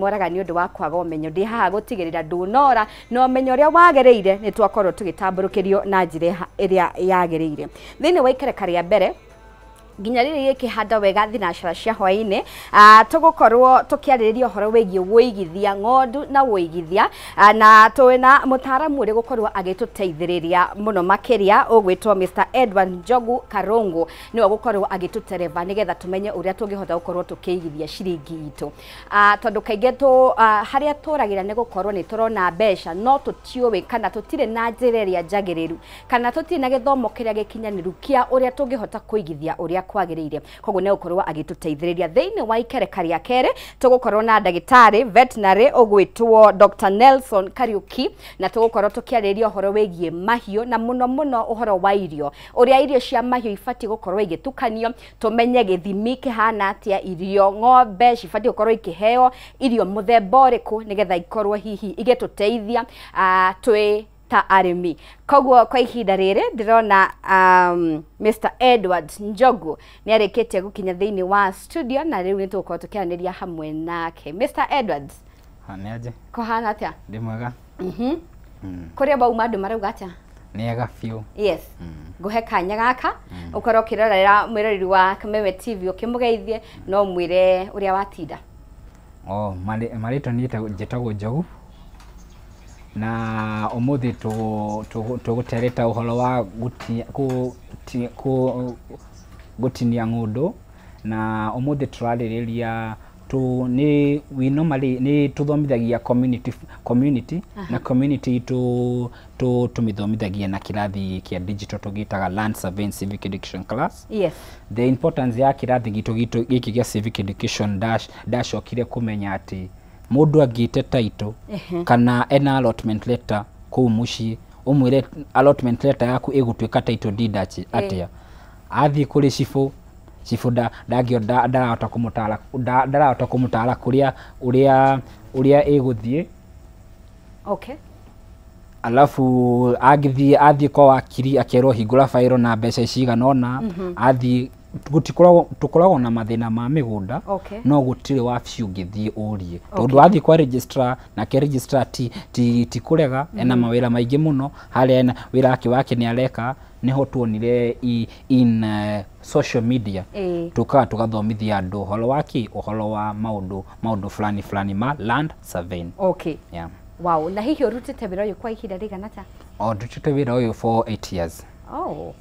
Moraga nĩ ũndũ wa kwaga ũmenyo. Ndĩ haha gũtigĩrĩra ndũnora na ũmenyo ũrĩa wagĩrĩire nĩ twakorwo tũgĩtambũrũkĩrio na njĩra ĩrĩa yagĩrĩire. Thĩinĩ wa ikereka rĩa mbere nginya rĩrĩ gĩkĩhanda wega thinacara cia hwaĩ-inĩ, tũgũkorwo tũkĩarĩrĩria ũhoro wĩgiĩ wũigithia ng'ondu na wũigithia, na twĩna mũtaaramu ũrĩa gũkorwo agĩtũteithĩrĩria mũno makĩria ũgwĩtwo Mr. Edward Njogu Karungu, nĩwe gũkorwo agĩtũtereba nĩgetha tũmenye ũrĩa tũngĩhota gũkorwo tũkĩigithia ciringi itũ, tondũ kaingĩ harĩa tũragĩra nĩ gũkorwo nĩ tũrona mbeca no tũtiũĩ kana tũtirĩ na njĩra ĩrĩa njagĩrĩru kana tũtirĩ na gĩthomo kĩrĩa gĩkinyanĩru kĩa ũrĩa tũngĩhota kũigithia ũrĩa kwagĩrĩire. Koguo nĩ gũkorwo agĩtũteithĩrĩria. Thĩinĩ wa ikereka rĩa kerĩ tũgũkorwo na ndagĩtarĩ veterinary ũgwĩtwo Dr. Nelson Kariuki, na tũgũkorwo tũkĩarĩrĩria ũhoro wĩgiĩ mahiũ na mũno mũno ũhoro wa irio, ũrĩa irio cia mahiũ ibatiĩ gũkorwo igĩtukanio, tũmenye gĩthimi kĩhana atĩa, irio ng'ombe cibatiĩ gũkorwo ikĩheo irio mũthemba ũrĩkũ nĩgetha ikorwo hihi igĩtũteithia twĩ ta arĩmi. Koguo kwa ihinda rĩrĩ ndĩrona Mr. Edward Njogu nĩ arĩkĩtie gũkinya thĩinĩ wa studio na rĩu nĩ tũgũkorwo tũkĩaranĩria hamwe nake. Mr. Edward, nĩ aje? Kũhana atĩa? Ndĩ mwega. Kũrĩa wauma andũ marauga atĩa? Nĩ ega biũ. Yes. Ngũhe kanya gaka ũkorwo ũkĩrorera mwĩroreri wa Kameme TV ũkĩmũgeithie no mwĩre ũrĩa watinda. Oh, marĩtwa niĩ njĩtagwo Njogu na ũmũthĩ tũgũtereta ũhoro wa gũtinia ng'ũndũ, na ũmũthĩ tũrarĩrĩria nĩ we normally nĩ tũthomithagia community na community itũ tũmĩthomithagia na kĩrathi kĩa digital tũgĩtaga Land Surveying Civic Education class. Yes. The importance ya kĩrathi gitũ gĩkĩ gĩa civic education ndacokire kũmenya atĩ mũndũ angĩte title kana ena allotment letter kũu mũciĩ, ũmwĩre allotment letter yaku ĩgũtuĩka title deed atĩa, athiĩ kũrĩ cibũ, cibũ ndarahota kũmũtara, ndarahota kũmũtara kũrĩa ũrĩa ũrĩa ĩgũthiĩ. Okay. Alafu agĩthiĩ athiĩ kwa wakiri akerwo hingũra fairo na mbeca cigana ũna, athiĩ gũtikoragwo tũkoragwo na mathĩna ma mĩgũnda. Okay. No gũtirĩ wabici ũngĩthiĩ ũrie tondũ wathiĩ kwa registrar, nake registrar ti kũrega, ena mawĩra maingĩ mũno harĩa ena wĩra wake nĩ areka. Nĩho tuonire in social media tukaga tũgathomithia andũ ũhoro wa kĩ, ũhoro wa maũndũ fulani fulani ma land surveying. Okay. Yeah. Wow, na hihi ũrutĩte wĩra ũyũ kwa ihinda rĩigana atĩa? O ndutĩte wĩra ũyũ for 8 years. Oh.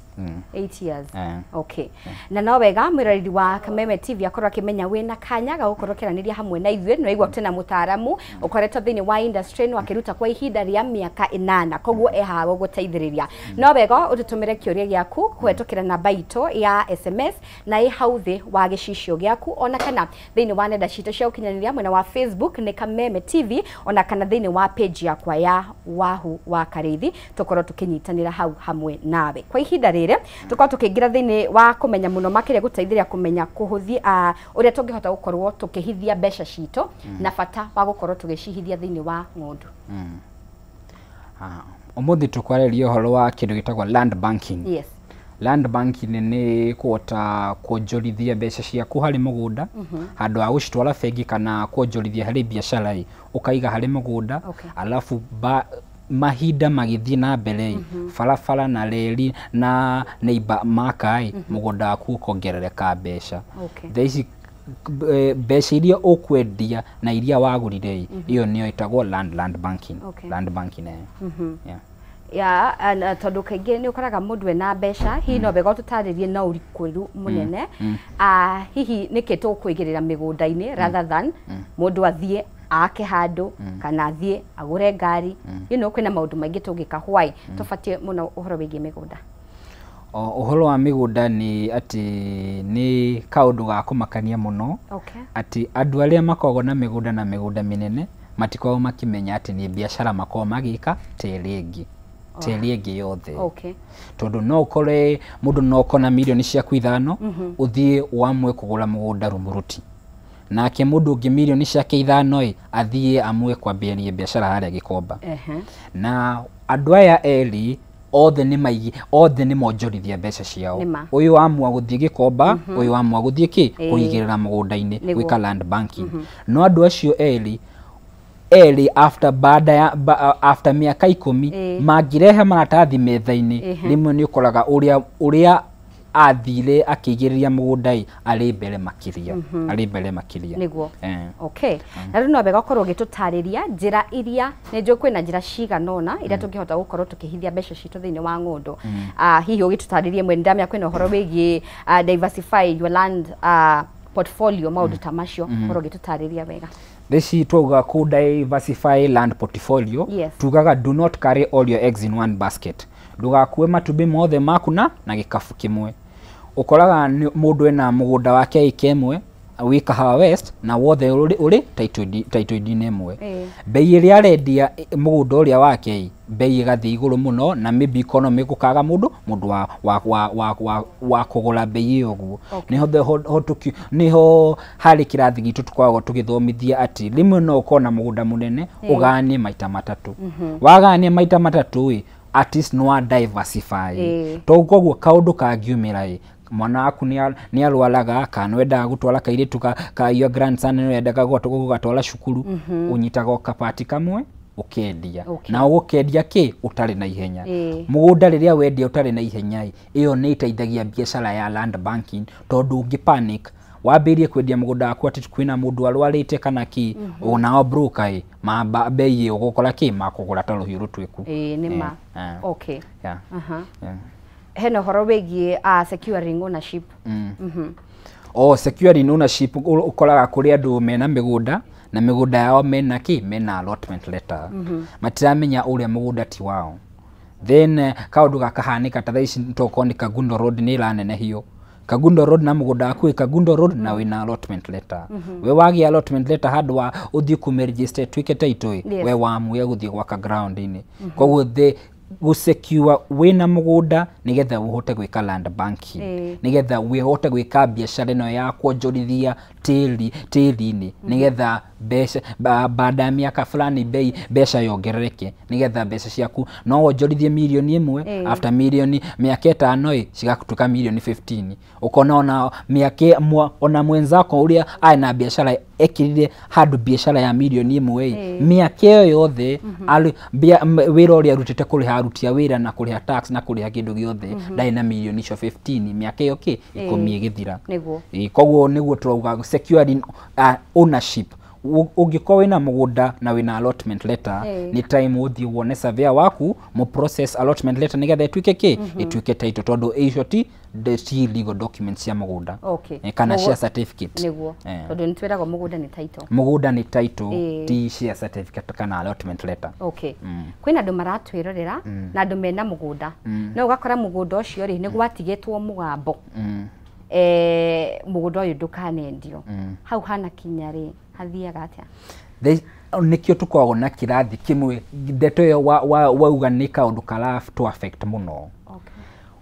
8 years. Eh. Okay. Na no wega mwĩroreri wa Kameme TV akorwo akĩmenya wĩna kanya ga gũkorwo ũkĩaranĩria hamwe na ithuĩ. Nĩ waigua twĩna mũtaaramu ũkoretwo thĩinĩ wa industry ĩno akĩruta kwa ihinda rĩa mĩaka 8, koguo e haha gũgũteithĩrĩria. No wega ũtũtũmĩre kĩũria gĩaku kũhetũkĩra namba itũ ya SMS na ĩ hau thĩ wa gĩcicio gĩaku, ona kana thĩinĩ wa nenda citũ cia ũkinyanĩria, mwena wa Facebook nĩ Kameme TV, ona kana thĩinĩ wa page yakwa ya Wahu wa Karĩithi, tũkorwo tũkĩnyitanĩra hau hamwe nawe. Kwa ihinda rĩrĩ tũkorwo tũkĩingĩra thĩinĩ wa kũmenya mũno makĩria gũteithĩrĩria kũmenya kũhũthia ũrĩa tũngĩhota gũkorwo tũkĩhithia mbeca citũ na bata wa gũkorwo tũgĩcihithia thĩinĩ wa ng'ũndũ. Ũmũthĩ tũkwarĩria ũhoro wa kĩndũ gĩtagwo land banking. Yes. Land banking nĩ kũhota kuonjorithia mbeca ciaku harĩ mũgũnda handũ ha gũcitwara bengi kana kuonjorithia harĩ biacara ĩ, ũkaiga harĩ mũgũnda. Alafu mahinda magĩthiĩ na mbere ĩ, barabara na reri na neighbor maka ĩ, mũgũnda waku ũkongerereka mbeca. Thaa ici mbeca iria ũkwendia na iria wagũrire ĩ, ĩyo nĩyo ĩtagwo land banking. Land banking, eh. Yeah. Ya na tondũ kaingĩ nĩ ũkoraga mũndũ ena mbeca, hihi no wega ũtũtarĩrie na ũrikũru mũnene, hihi nĩkĩ tũkũigĩrĩra mĩgũnda-inĩ rather than mũndũ athiĩ ake handũ kana athiĩ agũre ngari? Kwĩna maũndũ maingĩ tũngĩka, why tũbatiĩ mũno ũhoro wĩgiĩ mĩgũnda? O, ũhoro wa mĩgũnda nĩ atĩ nĩ kaũndũ ga kũmakania mũno atĩ andũ arĩa makoragwo na mĩgũnda na mĩgũnda mĩnene matikoragwo makĩmenya atĩ nĩ biacara makoragwo magĩka ta ĩrĩa ĩngĩ yothe. Tondũ no ũkore mũndũ no ũkona mirioni ciaku 5 ũthiĩ ũamue kũgũra mũgũnda Rumuruti, nake mũndũ ũngĩ mirioni ciake 5 ĩ athiĩ amue kwambĩrĩria biacara harĩa Gĩkomba. Na andũ aya erĩ othe nĩ maigi, othe nĩ monjorithia mbeca ciao. Nĩma. Ũyũ amua gũthiĩ Gĩkomba, ũyũ amua gũthiĩ kĩ, kũigĩrĩra mũgũnda-inĩ, gwĩka land banking. No andũ acio erĩ Erĩ after baada ya after mĩaka 10 mangĩrehe maratathi metha-inĩ, rĩmwe nĩ ũkoraga ũrĩa athire akĩigĩrĩria mũgũnda arĩ mbere makĩria, arĩ mbere makĩria. Nĩguo. Okay. Na rĩu no wega ũkorwo ũgĩtũtarĩria njĩra iria nĩ njũĩ kwĩna njĩra cigana ũna iria tũngĩhota gũkorwo tũkĩhithia mbeca citũ thĩinĩ wa ng'ũndũ. Hihi ũgĩtũtarĩrie mwene ndamenya kwĩna ũhoro wĩgiĩ diversify your land portfolio, maũndũ ta macio, ũkorwo ũgĩtũtarĩria wega. Theci twauga ku diversify land portfolio, Yes. tugaga do not carry all your eggs in one basket. Ndũgakue matumbĩ mothe maku na gĩkabu kĩmwe. Ũkoraga mũndũ ena mũgũnda wake ĩka ĩmwe wĩ Kahawa West na wothe ũrĩ title deed-inĩ ĩmwe. Bei ĩrĩa arendia mũgũnda ũrĩa wake, bei ĩgathiĩ igũrũ mũno na maybe economy gũkaga mũndũ wa kũgũra bei ĩyo ũguo. Nĩho harĩ kĩrathi gitũ tũkoragwo tũgĩthomithia atĩ rĩmwe no ũkorwo na mũgũnda mũnene ũgayanie maita matatũ. Wagayania maita matatũ ĩ, at least no diversify. To koguo kaũndũ kangiumĩra ĩ, mwana waku nĩ arwaraga kana wendaga gũtwara kairĩtu ka your grandson nĩ wendaga gũgatwara cukuru, ũnyitaga o kapati kamwe ũkendia. Na ũgũkendia kĩ ũtarĩ na ihenya. Mũgũnda rĩrĩa wendia ũtarĩ na ihenya ĩ, ĩyo nĩ ĩteithagia biacara ya land banking, tondũ ũngĩ panic wambĩrĩrie kwendia mũgũnda waku atĩ kwĩna mũndũ arwarĩte kana kĩ, onao broker ĩ, mamba bei ĩyo ũgũkora kĩ makũgũra ta rũhiũ rũtuĩku. Nĩ ma. Okay. Hena ũhoro wĩgiĩ securing ownership. Oh, securing ownership ũkoraga kũrĩ andũ mena mĩgũnda na mĩgũnda yao mena kĩ, mena allotment letter. Matiramenya ũrĩa mũgũnda ti wao. Then kaũndũ gakahanĩka ta thaa ici tokorwo nĩ Kangundo Road nĩ ĩranenehio. Kangundo Road na mũgũnda waku wĩ Kangundo Road na wĩna allotment letter. We wagĩa allotment letter handũ wa ũthiĩ kũmĩregister ĩtuĩke title ĩ, we wamuya gũthiĩ gwaka ground-inĩ. Koguo the gũsecure wĩna mũgũnda nĩgetha ũhote gwĩka land banking, nĩgetha ũhote gwĩka biacara ĩno ya kuonjorithia tĩri-inĩ, nĩgetha mbeca baada ya mĩaka fulani bei mbeca yongerereke, nĩgetha mbeca ciaku no wonjorithie mirioni 1 after mirioni mĩaka 5 ĩ cigatuĩka mirioni 15. Ũkona ona mĩaka ona mwenzako ũrĩa arĩ na biacara ekĩrire handũ biacara ya mirioni 1 ĩ, mĩaka ĩyo yothe wĩra ũrĩa arutĩte kũrĩha aruti a wĩra na kũrĩha tax na kũrĩha kĩndũ gĩothe ndarĩ na mirioni icio 15 mĩaka ĩyo kĩ 10 ĩgĩthira. Koguo nĩguo tũrauga securing ownership. Ũngĩkorwo wĩna mũgũnda na wĩna allotment letter, nĩ time ũthiĩ wone surveyor waku mu process allotment letter nĩgetha ĩtuĩke kĩ, ĩtuĩke title, tondũ icio ti legal documents cia mũgũnda. Kana share certificate. Nĩguo. Tondũ nĩ twĩragwo mũgũnda nĩ title. Mũgũnda nĩ title, ti share certificate kana allotment letter. Okay. Kwĩna andũ maratwĩrorera na andũ mena mũgũnda. No ũgakora mũgũnda ũcio rĩ nĩ gwatigĩtwo mũgambo. Mũgũnda ũyũ ndũkanendio. Hau hana kinya rĩ hathiaga atĩa? Nĩkĩo tũkoragwo na kĩrathi kĩmwe ndeto ĩyo wauga nĩ kaũndũ kara to affect mũno.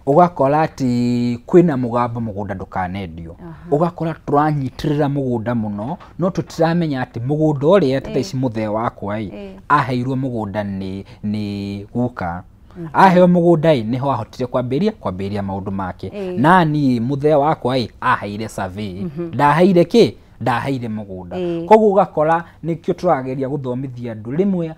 Ũgakora atĩ kwĩna mũgambo mũgũnda ndũkanendio. Ũgakora tũranyitĩrĩra mũgũnda mũno no tũtiramenya atĩ mũgũnda ũrĩa ta ici mũthee wakwa ĩ aheirwo mũgũnda nĩ guka. Aheo mũgũnda ĩ nĩho ahotire kwambĩrĩria maũndũ make. Na niĩ mũthee wakwa ĩ aheire survey. Ndaheire kĩ? Ndaheire mũgũnda. Koguo ũgakora nĩkĩo tũrageria gũthomithia andũ rĩmwe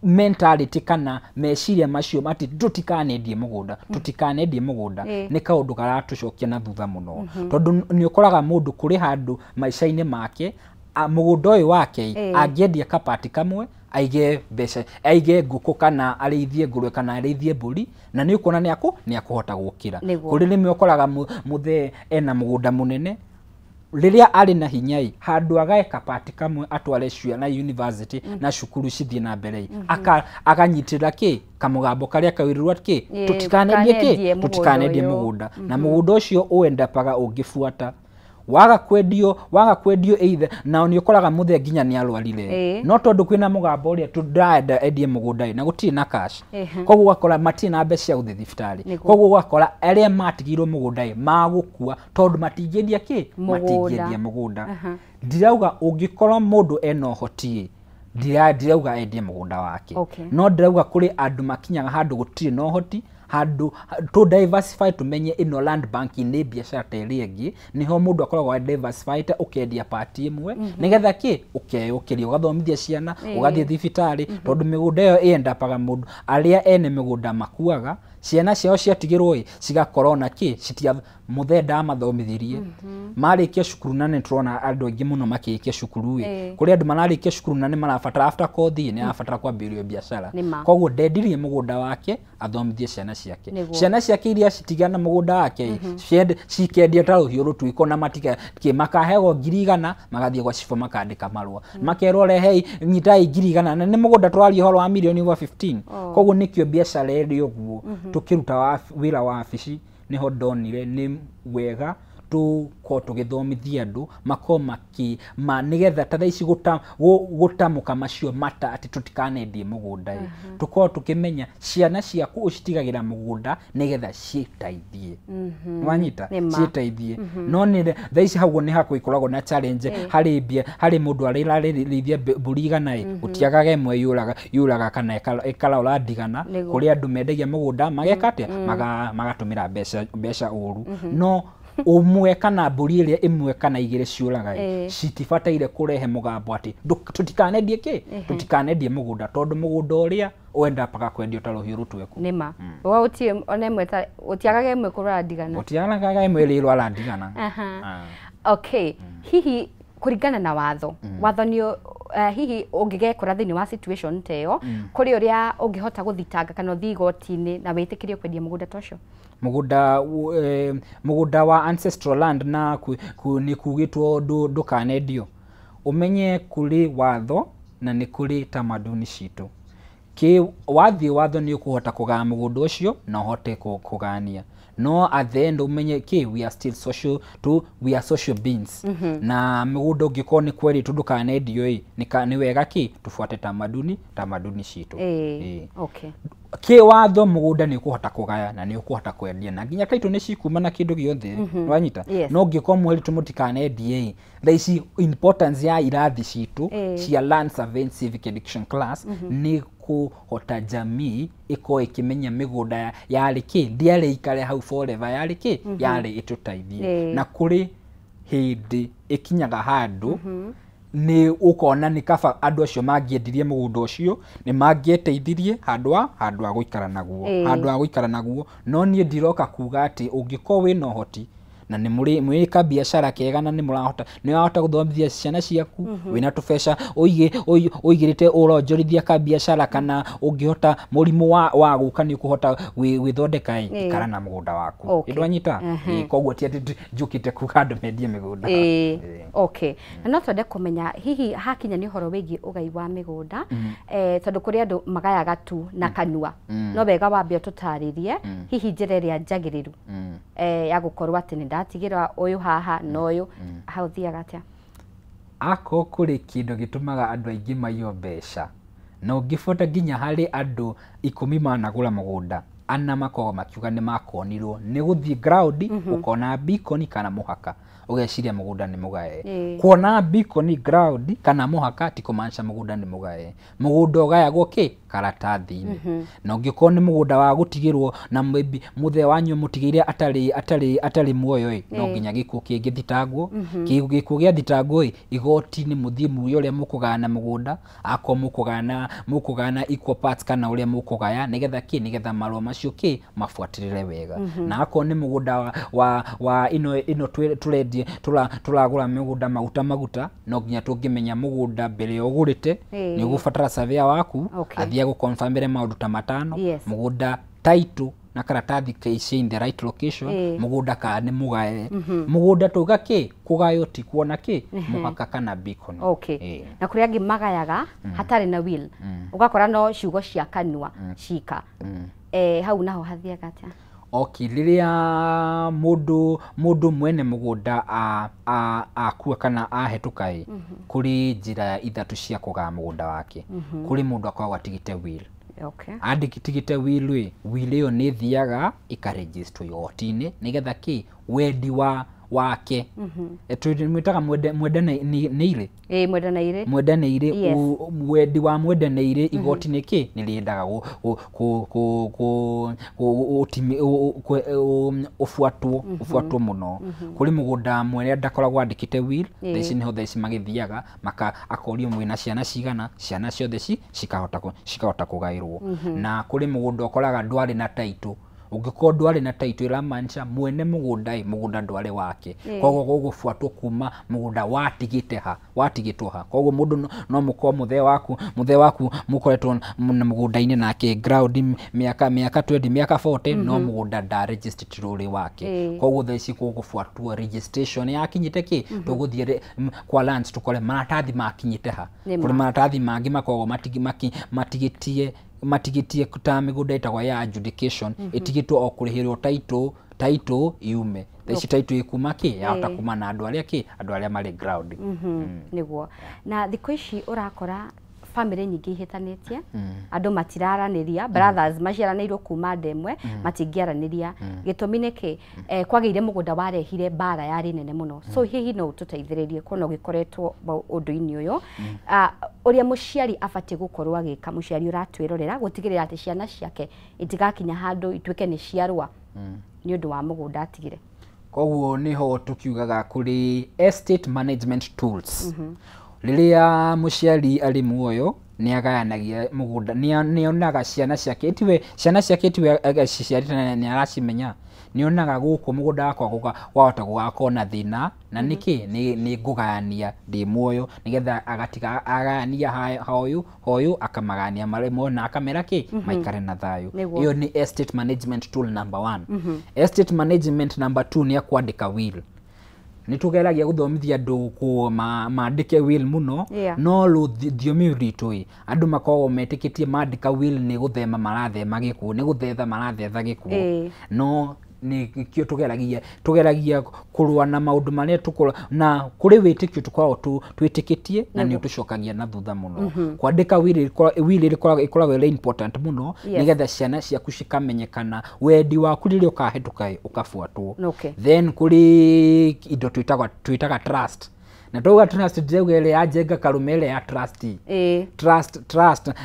mentality kana meciria macio atĩ tũtikanendie mũgũnda, tũtikanendie mũgũnda nĩ kaũndũ karatũcokia na thutha mũno. Tondũ nĩ ũkoraga mũndũ kũrĩ handũ maica-inĩ make mũgũnda ũyũ wake angĩendia kapati kamwe aige mbeca, aige ngũkũ kana arĩithie ngũrwe kana arĩithie mbũri, na nĩ ũkuona nĩ akũhota gũkĩra. Kũrĩ rĩmwe ũkoraga mũthee ena mũgũnda mũnene rĩrĩa arĩ na hinya ĩ handũ agae kapati kamwe atware ciana university na cukuru cithiĩ na mbere ĩ, akanyitĩrĩra kĩ kamũgambo karĩa kawĩrĩrwo kĩ tũtikanendie kĩ tũtikanendie mũgũnda, na mũgũnda ũcio ũendapaga ũngĩbuata waga kwendio either na nĩ ũkoraga mũthee nginya nĩ arwarire no tondũ kwĩna mũgambo ũrĩa tũndĩrenda endie mũgũnda ĩ na gũtirĩ na cash, koguo ũgakora matirĩ na mbeca cia gũthiĩ thibitarĩ, koguo ũgakora arĩa matigirwo mũgũnda ĩ magũkua tondũ matingĩendia kĩ matingĩendia mũgũnda. Ndirauga ũngĩkorwo mũndũ ena ũhoti ĩ ndirauga endie mũgũnda wake, no ndirauga kũrĩ andũ makinyaga handũ gũtirĩ na ũhoti Handũ tũ diversify tumenye ĩno land banking nĩ biacara ta ĩrĩa ĩngĩ, nĩho mũndũ akoragwo diversified, ũkendia part ĩmwe nĩgetha kĩ ũkeyũkĩria, ũgathomithia ciana, ũgathiĩ thibitarĩ, tondũ mĩgũnda ĩyo ĩendapaga mũndũ arĩa ene mĩgũnda makuaga, ciana ciao ciatigĩrwo ĩ cigakorwo na kĩ citia mũthee ndamathomithirie marĩkia cukuru. Na nĩ tũrona andũ aingĩ mũno makĩrĩkia cukuru ĩ, kũrĩ andũ mararĩkia cukuru na nĩ marabatara after kothi, nĩ arabatara kwambĩrĩria biacara. Koguo ndendirie mũgũnda wake athomithie ciana ciake. Ciana ciake iria citigana mũgũnda wake cikendia ta rũhiũ rũtuĩko na matika kĩ makaheo 100,000, magathiĩ gwa cibũ makandĩka marũa, makerwo rehei nyitai 100,000, na nĩ mũgũnda tũraria ũhoro wa mirioni over 15. Koguo nĩkĩo biacara ĩrĩ ũguo. Tũkĩruta wĩra wa wabici nĩho ndonire nĩ wega tũkorwo tũgĩthomithia andũ makorwo maki ma nĩgetha ta thaa ici gũtamũka macio mata atĩ tũtikanendie mũgũnda ĩ, tũkorwo tũkĩmenya ciana ciaku ũcitigagĩra mũgũnda nĩgetha ciĩteithie. Wanyita, ciĩteithie. No nĩ thaa ici hau nĩ hakuhĩ ikoragwo na challenge harĩ mbia, harĩ mũndũ arĩrarĩithia mbũri 100 ĩ, gũtiagaga ĩmwe yũraga kana ĩkaraũra ndigana. Kũrĩ andũ mendagia mũgũnda mageka atĩa, magatũmĩra mbeca ũru, no ũmwe kana mbũri ĩrĩa ĩmwe kana igĩrĩ ciũraga citibataire kũrehe mũgambo atĩ tũtikanendie kĩ, tũtikanendie mũgũnda, tondũ mũgũnda ũrĩa ũendapaga kwendio ta rũhiũ rũtweku. Nĩma gũtirĩ ona ĩmwe ta gũtiagaga ĩmwe kũrora ndigana, gũtiagaga ĩmwe ĩrĩa ĩrwara ndigana. Okay, hihi kũringana na watho, watho nĩ hihi ũngĩgekora thĩinĩ wa situation ta ĩyo, kũrĩ ũrĩa ũngĩhota gũthitanga kana ũthiĩ igoti-inĩ na wĩtĩkĩrio kwendia mũgũnda ta ũcio? Mũgũnda wa ancestral land na nĩ kugĩtwo ndũkanendio, ũmenye kũrĩ watho na nĩ kũrĩ tamaduni citũ. Kĩ wathiĩ watho nĩ ũkũhota kũgaya mũgũnda ũcio na ũhote kũgania, no at the end umenye kĩ we are still social to we are social beings. Na mũgũnda ũngĩkorwo nĩ kwerĩtwo ndũkanendio ĩ, nĩ wega kĩ tufuate tamaduni citũ. Okay. Kĩ watho mũgũnda nĩ ũkũhota kũgaya na nĩ ũkũhota kwendia na nginya title nĩ cikuma na kĩndũ gĩothe, wanyita. No ũngĩkorwo mwerĩtwo mũtikanendie ĩ, thaa ici importance ya irathi citũ cia land surveying civic education class nĩ kũhota jamii ĩkorwo ĩkĩmenya mĩgũnda yarĩ kĩ, ndĩarĩ ikare hau forever, yarĩ kĩ, yarĩ ĩtũteithie. Na kũrĩ hĩndĩ ĩkinyaga handũ nĩ ũkona nĩ kaba andũ acio mangĩendirie mũgũnda ũcio nĩ mangĩeteithirie handũ ha gũikara naguo, handũ ha gũikara naguo. No niĩ ndiroka kuga atĩ ũngĩkorwo wĩna ũhoti na nĩ mwĩka biacara kega na nĩ mũrahota, nĩ ũrahota gũthomithia ciana ciaku, wĩna tũbeca ũigĩrĩte ũronjorithia ka biacara, kana ũngĩhota mũrimũ wa gũka nĩ ũkũhota gwĩthondeka ĩ, ikara na mũgũnda waku. Ndwanyita? Koguo ti atĩ njũkĩte kuga andũ mendie mĩgũnda. Okay. Na no twende kũmenya hihi hakinya nĩ ũhoro wĩgiĩ ũgai wa mĩgũnda, tondũ kũrĩ andũ magayaga tu na kanua, no wega wambe ũtũtarĩrie hihi njĩra ĩrĩa njagĩrĩru ya gũkorwo atĩ nĩ ndatigĩra ũyũ haha na ũyũ, hau thiaga atĩa? Akorwo kũrĩ kĩndũ gĩtũmaga andũ aingĩ maiywo mbeca, na ũngĩbuata nginya harĩ andũ 10 managũra mũgũnda, ana makoragwo makiuga nĩ makonirwo nĩ gũthiĩ ground ũkona beacon kana mũhaka, ũgeciria mũgũnda nĩ mũgae. Kuona beacon ground kana mũhaka ti kũmaanisha mũgũnda nĩ mũgae. Mũgũnda ũgayagwo kĩ karatathi-inĩ. Na ũngĩkorwo nĩ mũgũnda wa gũtigĩrwo na maybe mũthee wanyu mũtigĩire atarĩ muoyo ĩ, no nginya gĩkuũ kĩngĩthitangwo. Gĩkuũ gĩathitangwo ĩ, igoti-inĩ mũthiĩ muge ũrĩa mũkũgayana mũgũnda, akorwo mũkũgayana equal parts kana ũrĩa mũkũgaya, nĩgetha kĩ, nĩgetha marũa macio kĩ mabuatĩrĩre wega. Na akorwo nĩ mũgũnda wa ĩno tũrendia tũragũra mĩgũnda maguta, no nginya tũngĩmenya mũgũnda mbere ya ũgũrĩte nĩ ũgũbatara surveyor waku athiĩ agũconfirmĩre maũndũ ta matano, mũgũnda title na karatathi kaici in the right location, mũgũnda kana nĩ mũgae. Mũgũnda tuga kĩ kũgaywo ti kuona kĩ mũhaka kana beacon. Na kũrĩ angĩ magayaga hatarĩ na will, ũgakora no ciugo cia kanua cika. Hau naho hathiaga atĩa? Okay, rĩrĩa mũndũ mwene mũgũnda akua kana ahĩtũka ĩ, kũrĩ njĩra ithatũ cia kũgaya mũgũnda wake. Kũrĩ mũndũ akoragwo atigĩte will. Andĩkĩtigĩte will ĩ, will ĩyo nĩ ĩthiaga ĩkarejistwo igoti-inĩ nĩgetha kĩ wendi wa wake twĩtaga mwendanĩire. Mwendanĩire. Mwendanĩire, wendi wa mwendanĩire igoti nĩ kĩ nĩ rĩendaga ũbuatwo mũno. Kũrĩ mũgũnda mwene ndakoragwo andĩkĩte will, thaa ici nĩho thaa ici magĩthiaga akorio mwĩna ciana cigana, ciana ciothe cikahota kũgaĩrwo. Na kũrĩ mũgũnda ũkoraga ndwarĩ na title. Ũngĩkorwo ndwarĩ na title ĩramaanisha mwene mũgũnda mũgũnda ndwarĩ wake. Koguo gũgũbuatwo kuma mũgũnda watigĩte ha, watigĩtwo ha. Koguo mũndũ no mũkorwo mũthee waku mũkoretwo mũgũnda-inĩ nake ground mĩaka 20 mĩaka 40 no mũgũnda ndaregistered ũrĩ wake. Koguo thaa ici gũgũbuatwo registration yakinyĩte kĩ, tũgũthiĩ kwa lands tũkore maratathi makinyĩte ha. Kũrĩ maratathi mangĩ makoragwo matigĩtie ta mĩgũnda ĩtagwo ya adjudication, ĩtigĩtwo o kũrĩhĩrwo title yume. Thaa ici title ĩkuma kĩ yahota kuma na andũ arĩa kĩ andũ arĩa marĩ ground. Nĩguo. Na thikũ ici ũrakora family nyingĩ ihĩtanĩtie, andũ matiraranĩria, brothers maciaranĩirwo kuma nda ĩmwe matingĩaranĩria. Gĩtũmi nĩ kĩ? Kwagĩire mũgũnda warehire mbara yarĩ nene mũno. So hihi no ũtũteithĩrĩrie kuona ũgĩkoretwo ũndũ-inĩ ũyũ, ũrĩa mũciari abatiĩ gũkorwo agĩka, mũciari ũratwĩrorera gũtigĩrĩra atĩ ciana ciake itigakinya handũ ituĩke nĩ ciarũa nĩ ũndũ wa mũgũnda atigire. Koguo nĩho tũkiugaga kũrĩ estate management tools. Rĩrĩa mũciari arĩ muoyo nĩ agayanagia mũgũnda, nĩ onaga ciana ciake tiwe, ciana ciake tiwe agaciciarĩte na nĩ aracimenya, nĩ onaga gũkũ mũgũnda wakwa wahota gũgakorwo na thĩna na nĩkĩ nĩ ngũgayania ndĩ muoyo, nĩgetha agatiga agayania hoyu hoyu akamagayania marĩ muoyo na akamera kĩ maikare na thayũ. Ĩyo nĩ estate management tool number 1. Estate management number 2 nĩ kwandĩka will. Nĩ tũgeragia gũthomithia andũ mandĩke will mũno, no rũthiomi rwitũ andũ makoragwo metĩkĩtie mandĩka will nĩ gũthema marathema gĩkuũ, nĩ gũthetha marathetha gĩkuũ. No nĩkĩo tũgeragia kũrũa na maũndũ marĩa tũkũrũa na kũrĩ wĩtĩkio tũkoragwo twĩtĩkĩtie na nĩ ũtũcokagia na thutha mũno. Kwandĩka will ĩkoragwo ĩrĩ important mũno nĩgetha ciana ciaku cikamenyekana wendi waku rĩrĩa ũkahĩtũka ũkabuatwo. Then kũrĩ indo twĩtaga trust. Na twauga trust ndĩrauga ĩrĩa ya Njenga Karume ĩrĩa ya trust.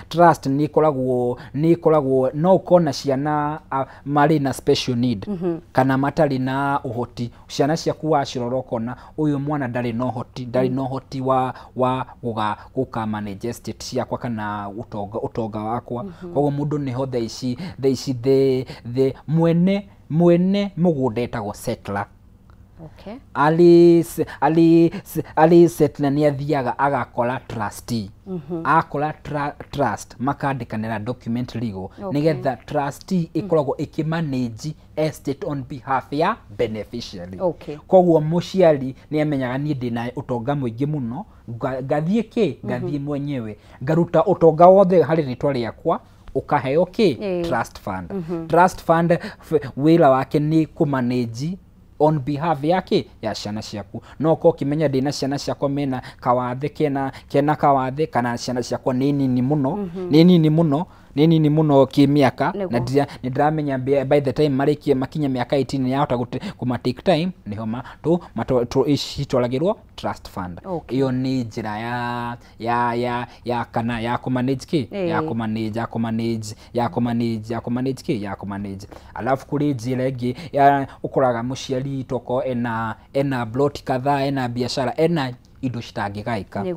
Trust nĩ ĩkoragwo no ũkorwo na ciana marĩ na special need kana matarĩ na ũhoti. Ciana ciaku wacirora ũkona ũyũ mwana ndarĩ na ũhoti, ndarĩ na ũhoti wa gũka manage estate ciakwa kana ũtonga wakwa. Koguo mũndũ nĩho thaa ici the mwene mũgũnda etagwo settler. Ali settler nĩ athiaga agakora trustee. Akora trust makandĩkanĩra document legal nĩgetha trustee ĩkoragwo ĩkĩmanage estate on behalf ya beneficiary. Koguo mũciari nĩ amenyaga niĩ ndĩna ũtonga mũingĩ mũno, ngathiĩ kĩ ngathiĩ mwenyewe ngaruta ũtonga wothe harĩ rĩtwa rĩakwa ũkaheo kĩ trust fund. Trust fund wĩra wake nĩ kũmanage on behalf yake ya ciana ciaku. No ũkorwo ũkĩmenya ndĩna ciana ciakwa mena kawathe kena kawathe kana ciana ciakwa nĩ nini mũno, nĩ nini mũno, nĩ nini mũno kĩmĩaka, na nĩ ndĩramenya by the time marĩkie makinya mĩaka 18 nĩ yahota kũma take time nĩho citwaragĩrwo trust fund. Ĩyo nĩ njĩra ya kana ya kũmanage kĩ ya kũmanage ya kũmanage ya kũmanage ya kũmanage kĩ ya kũmanage. Alafu kũrĩ njĩra ĩngĩ ya ũkoraga mũciari toko ena plot kadhaa, ena biashara, ena indo citangĩgaĩka.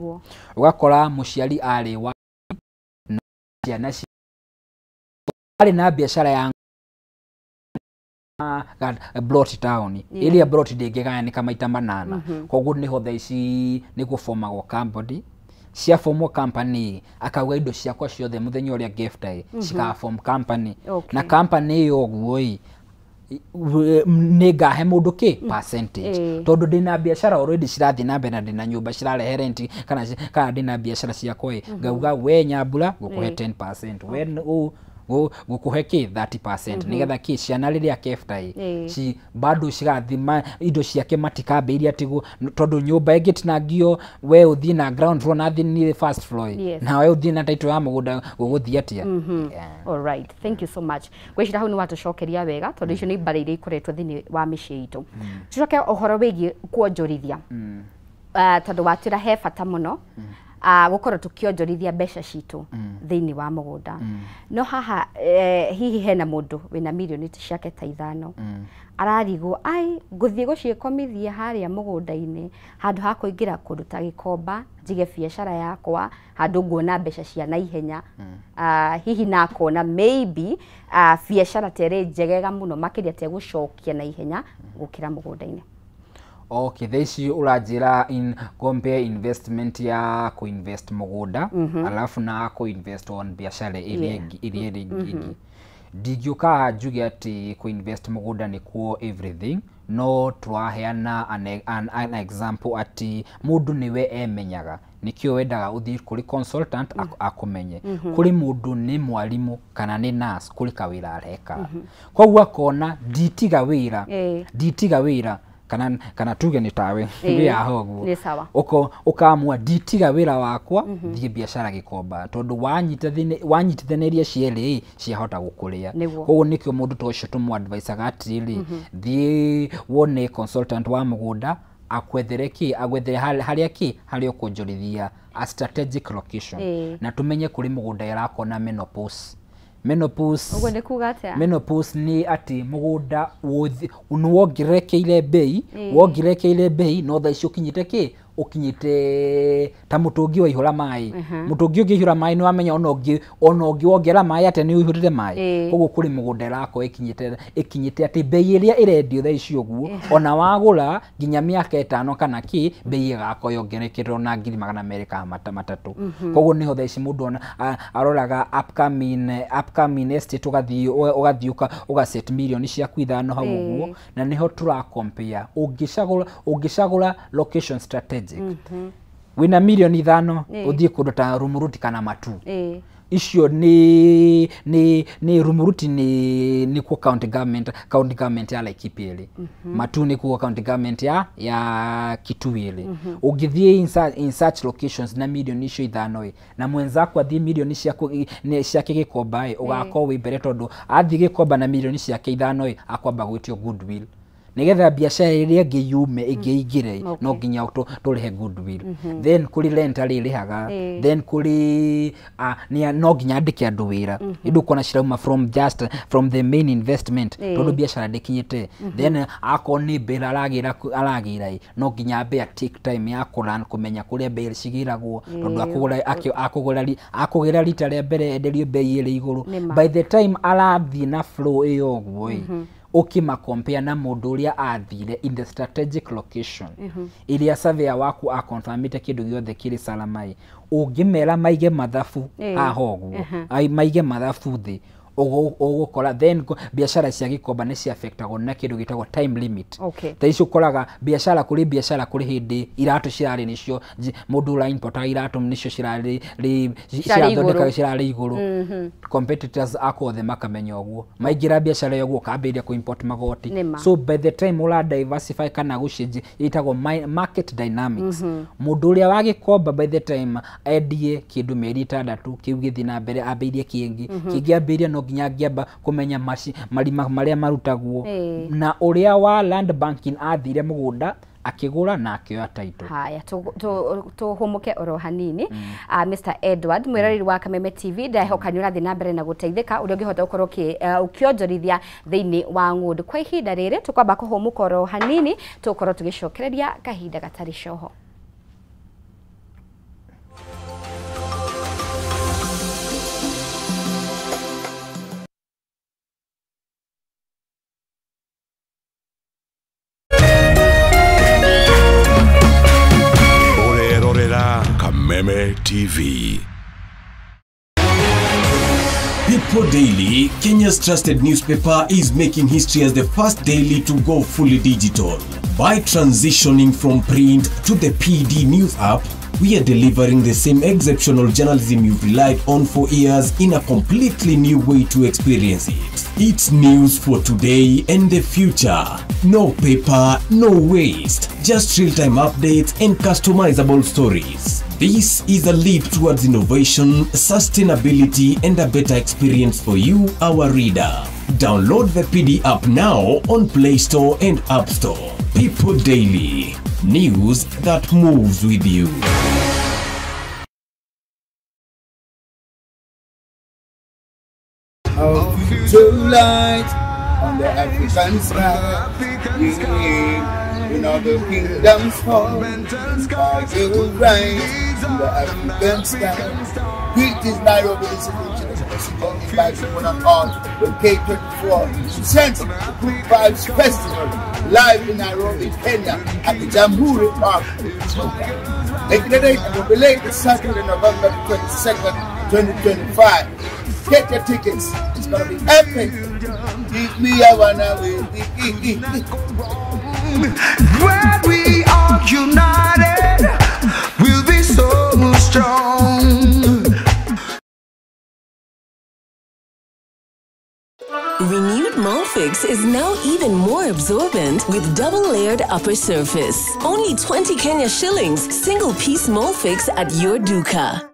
Ũgakora mũciari arĩ wa na ciana arĩ na biashara ya plot town ĩrĩa plot ndĩngĩgayanĩka maita manana. Koguo nĩho thaa ici nĩ gũbomagwo company, ciabomwo company akauga indo ciakwa ciothe mũthenya ũrĩa ngefta cikaform company. Na company ĩyo ũguo ĩ nĩ ngahe mũndũ kĩ percentage tondũ ndĩna biashara already cirathiĩ na mbere na ndĩna nyũmba cirarehe rent kana ndĩna biashara ciakwa ĩ ngauga we Nyambura ngũkũhe 10%, we Ngũkũhe kĩ 30% nĩgetha kĩ ciana rĩrĩa kefta ci bado cigathima indo ciake matikambĩrĩria atĩ tondũ nyũmba ĩngĩtinangio we ũthiĩ na ground floor na thiĩ first floor, na we ũthiĩ na title ya mũgũnda gũgũthiĩ atĩa. All right, thank you so much. Ngwĩciria hau nĩ watũcokeria wega tondũ icio nĩ mbarĩ iria ikoretwo thĩinĩ wa mĩciĩ itũ. Tucoke ũhoro wĩgiĩ kuonjorithia, tondũ watwĩra he bata mũno gũkorwo tũkĩonjorithia mbeca citũ thĩinĩ wa mũgũnda. No haha hihi hena mũndũ wĩna mirioni ciake ta 5 ararigwo ai ngũthiĩ gũciĩkomithia harĩa mũgũnda-inĩ handũ ha kũingĩra kũndũ ta Gĩkomba njige biacara yakwa handũ nguona mbeca cia naihenya, hihi nakona maybe biacara ta ĩrĩ njegega mũno makĩria ta ĩgũcokia naihenya gũkĩra mũgũnda-inĩ. Okay, thaa ici ũranjĩra in compare investment ya kũ-invest mũgũnda alafu na kũ-invest on biacara ĩrĩa ĩngĩ. Ndingĩũka njuge atĩ kũ-invest mũgũnda nĩkuo everything, no tũraheana an example atĩ mũndũ nĩwe emenyaga, nĩkĩo wendaga ũthiĩ kũrĩ consultant akũmenye. Kũrĩ mũndũ nĩ mwarimũ kana nĩ nurse, kũrĩ kawĩra areka, koguo akona nditiga wĩra kana tuge nĩ tawe wĩ haha ũguo ũkamua nditiga wĩra wakwa thiĩ biacara Gĩkomba tondũ wanyitithanĩria cierĩ ciahota gũkũrĩa. Koguo nĩkĩo mũndũ ta ũcio tũmũ-advisaga atĩrĩrĩ, thiĩ wone consultant wa mũgũnda akwethere kĩ, agwethere harĩa kĩ, harĩa ũkũnjorithia a strategic location, na tũmenye kũrĩ mũgũnda ĩrakona menopause. Menopause ũguo nĩ kuga atĩa? Menopause nĩ atĩ mũgũnda nĩwongererekeire bei, wongererekeire bei no thaa ici ũkinyĩte kĩ, ũkinyĩte ta mũtũngi waihũra maĩ. Mũtũngi ũngĩihũra maĩ nĩ wamenya ona ũngĩwongerera maĩ atĩa nĩ ũihũrĩte maĩ. Koguo kũrĩ mũgũnda ĩrakorwo ĩkinyĩte atĩ bei ĩrĩa ĩrendio thaa ici ũguo ona wagũra nginya mĩaka 5 kana kĩ, bei ĩgakorwo yongererekete ona 200,000 kana 300. Koguo nĩho thaa ici mũndũ ona aroraga upcoming estate, ũgathiĩ ũgaset mirioni ciaku 5 hau ũguo, na nĩho tũra compare ũngĩcagũra location strategic. Wĩna mirioni 5 ũthiĩ kũndũ ta Rumuruti kana Matu. Icio nĩ Rumuruti nĩkuo county government ya Laikipia ĩrĩ, Matu nĩkuo county government ya Kitui ĩrĩ. Ũngĩthiĩ in such locations na mirioni icio 5 na mwenzaku athiĩ mirioni ciake Gĩkomba ũgakorwo wĩ mbere tondũ athiĩ Gĩkomba na mirioni ciake 5 akwamba gwĩtio goodwill nigetha biacara ĩrĩa ĩngĩ yume ĩngĩ ingĩre no nginya tũrĩhe goodwill. Then kũrĩ rent arĩrĩhaga, then kũrĩ no nginya andĩke andũ wĩra, ĩndũ kuona cirauma from just from the main investment tondũ biacara ndĩkinyĩte. Then akorwo nĩ mbĩra aragĩra no nginya ambe take time ya kũran kũmenya kũrĩa mbĩra cigĩragwo tondũ akũgũra rita rĩa mbere enderio bei ĩrĩ igũrũ. By the time arathiĩ na flow ĩyo ũguo ukima compare na mũndũ ũrĩa athire in the strategic location ĩrĩa surveyor waku akonfirmĩte kĩndũ gĩothe kĩrĩ salamai, ũngĩmera maige mathabu haha ũguo, maige mathabu thĩ, ũgũkora then biacara cia Gĩkomba nĩ ciaffectagwo na kĩndũ gĩtagwo time limit. Ta icio ũkoraga biacara kũrĩ biacara kũrĩ hĩndĩ iratũ cirarĩ nĩcio mũndũ ũra importaga iratũ nĩcio cirarĩ cirathondeka cirarĩ igũrũ, competitors aku othe makamenya ũguo, maingĩra biacara ĩyo ũguo ũkambĩrĩria kũ import magoti. So by the time ũra diversify kana gũcenjia ĩtagwo market dynamics, mũndũ ũrĩa wa Gĩkomba by the time endie kĩndũ mĩeri 6 kĩu gĩthiĩ na mbere ambĩrĩrie kĩngĩ kĩngĩ ambĩrĩria no nginya angĩamba kũmenya marima marĩa marutagwo, na ũrĩa wa land banking athire mũgũnda akĩgũra na akĩoya title. Haya, tũhũmũke oro hanini. Mr Edward mwĩroreri wa Kameme TV, ndahoka nĩ ũrathiĩ na mbere na gũteithĩka ũrĩa ũngĩhota gũkorwo ũkĩonjorithia thĩinĩ wa ng'ũndũ. Kwa ihinda rĩrĩ tũkwamba kũhũmũka oro hanini, tũgũkorwo tũgĩcokereria kahinda gatarĩ coho. Kameme TV. People Daily, Kenya's trusted newspaper, is making history as the first daily to go fully digital. By transitioning from print to the PD News app, We are delivering the same exceptional journalism you've relied on for years in a completely new way to experience it. It's news for today and the future. No paper, no waste. Just real-time updates and customizable stories. This is a leap towards innovation, sustainability, and a better experience for you, our reader. Download the PD app now on Play Store and App Store. People Daily. News that moves with you. Our future light on the African sky. Yeah. In all the kingdoms fall, our right on the African sky. Greetings, Nairobi, this is the inviting one and all with K24 presents the Good Vibes Festival live in Nairobi, Kenya at the Jamhuri Park. Make the date and will be late this Saturday, November 22nd, 2025. Get your tickets. It's gonna be epic. Give me a one away. When we are united, we'll be so strong. Renewed Molfix is now even more absorbent with double-layered upper surface. Only 20 Kenya shillings, single-piece Molfix at your duka.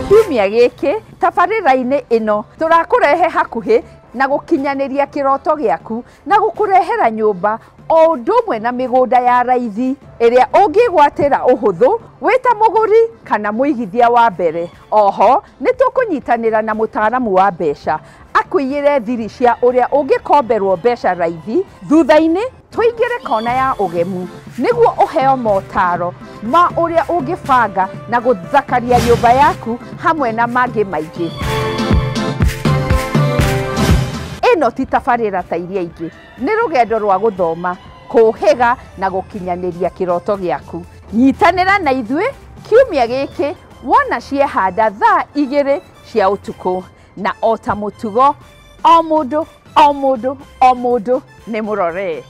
Kiumia gĩkĩ tabarĩra-inĩ ĩno tũrakũrehe hakuhĩ na gũkinyanĩria kĩroto gĩaku na gũkũrehera nyũmba o ũndũ ũmwe na mĩgũnda ya raithi ĩrĩa ũngĩgwatĩra ũhũthũ wĩ ta mũgũri kana mũigithia wa mbere. Oho nĩ tũkũnyitanĩra na mũtaaramu wa mbeca akũiyĩre thiri cia ũrĩa ũngĩkomberwo mbeca raithi. Thutha-inĩ tũingĩre kona ya ũgemu nĩguo ũheo motaro ma ũrĩa ũngĩbanga na gũthakaria nyũmba yaku hamwe na mangĩ maingĩ. Ĩno ti tabarĩra ta iria ingĩ, nĩ rũgendo rwa gũthoma, kũhĩga na gũkinyanĩria kĩroto gĩaku. Nyitanĩra na ithuĩ kiumia gĩkĩ wona ciehanda thaa 2 cia ũtukũ, na o ta mũtugo o mũndũ o mũndũ o mũndũ nĩ mũrore.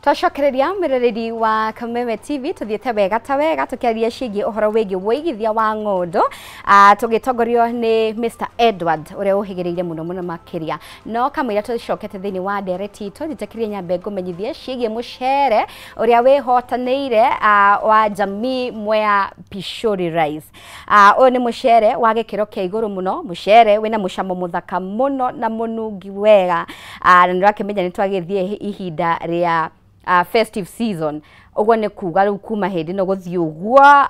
Twacokereria mwĩroreri wa Kameme TV tuthiĩte wega ta wega tũkĩaria ciĩgiĩ ũhoro wĩgiĩ wũigithia wa ng'ũndũ, tũgĩtongorio nĩ Mr Edward ũrĩa ũhĩgĩrĩire mũno mũno makĩria. No kamũira tũcokete thĩinĩ wa ndereti itũ njĩtĩkĩrie nyambe ngũmenyithie ciĩgiĩ mũcere ũrĩa wĩhotanĩire wa Jamii Mwea Pishori Rice. Ũyũ nĩ mũcere wa gĩkĩro kĩa igũrũ mũno, mũcere wĩna mũcamo mũthaka mũno na mũnungi wega, na nĩũrakĩmenya nĩtwagĩthiĩ ihinda rĩa festive season. Ũguo nĩ kuga rĩu kuma hĩndĩ ĩno gũthiĩ ũguo,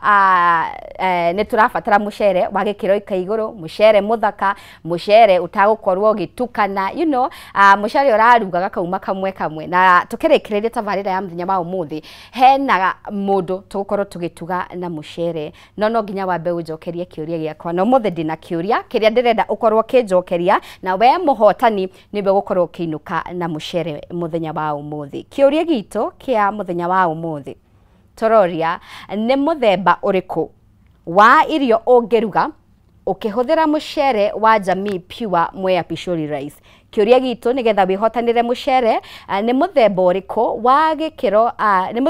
nĩ tũrabatara mũcere wa gĩkĩro kĩa igũrũ, mũcere mũthaka, mũcere ũtagũkorwo ũgĩtukana, you know, mũcere ũraruga gakauma kamwe kamwe. Na tũkĩrĩkĩrĩria tabarĩra ya mũthenya wa ũmũthĩ, hena mũndũ tũgũkorwo tũgĩtuga na mũcere, no no nginya wambe ũnjokerie kĩũria gĩakwa. Na ũmũthĩ ndĩna kĩũria kĩrĩa ndĩrenda ũkorwo ũkĩnjokeria, na we mũhotani nĩwe ũgũkorwo ũkĩinũka na mũcere mũthenya wa ũmũthĩ. Kĩũria gitũ kĩa mũthenya wa ũmũthĩ tũroria nĩ mũthemba ũrĩkũ wa irio ũngĩruga ũkĩhũthĩra mũcere wa Jamii Pure Mwea Pishori Rice. Kĩũria gitũ nĩgetha wĩhotanĩre mũcere nĩ mũthemba ũrĩkũ wa gĩkĩro, nĩ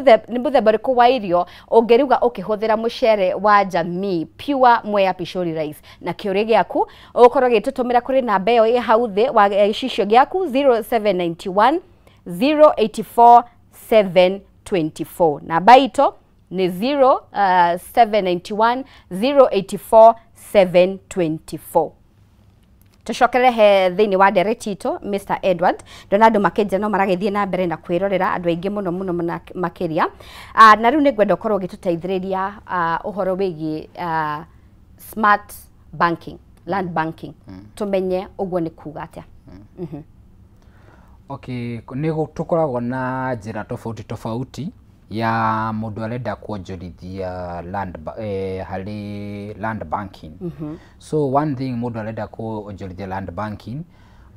mũthemba ũrĩkũ wa irio ũngĩruga ũkĩhũthĩra mũcere wa Jamii Pure Mwea Pishori Rice. Na kĩũria gĩaku ũgũkorwo ũgĩtũtũmĩra kũrĩ namba ĩyo ĩ hau thĩ wa gĩcicio gĩaku 0791 084 724. Namba ito ni 0791 084 724. Tucokerere he thĩinĩ wa ndereti itũ Mr Edward. Ndona andũ makĩnja no maragĩthiĩ na mbere na kwĩrorera andũ aingĩ mũno mũno makĩria. Na rĩu nĩngwenda ũkorwo ũgĩtũteithĩrĩria ũhoro wĩgiĩ smart banking, land banking. Tũmenye ũguo nĩ kuga atĩa. Okay, nĩ tũkoragwo na njĩra tofauti tofauti Ya mũndũ arenda kuonjorithia land harĩ land banking. So one thing, mũndũ arenda kuonjorithia land banking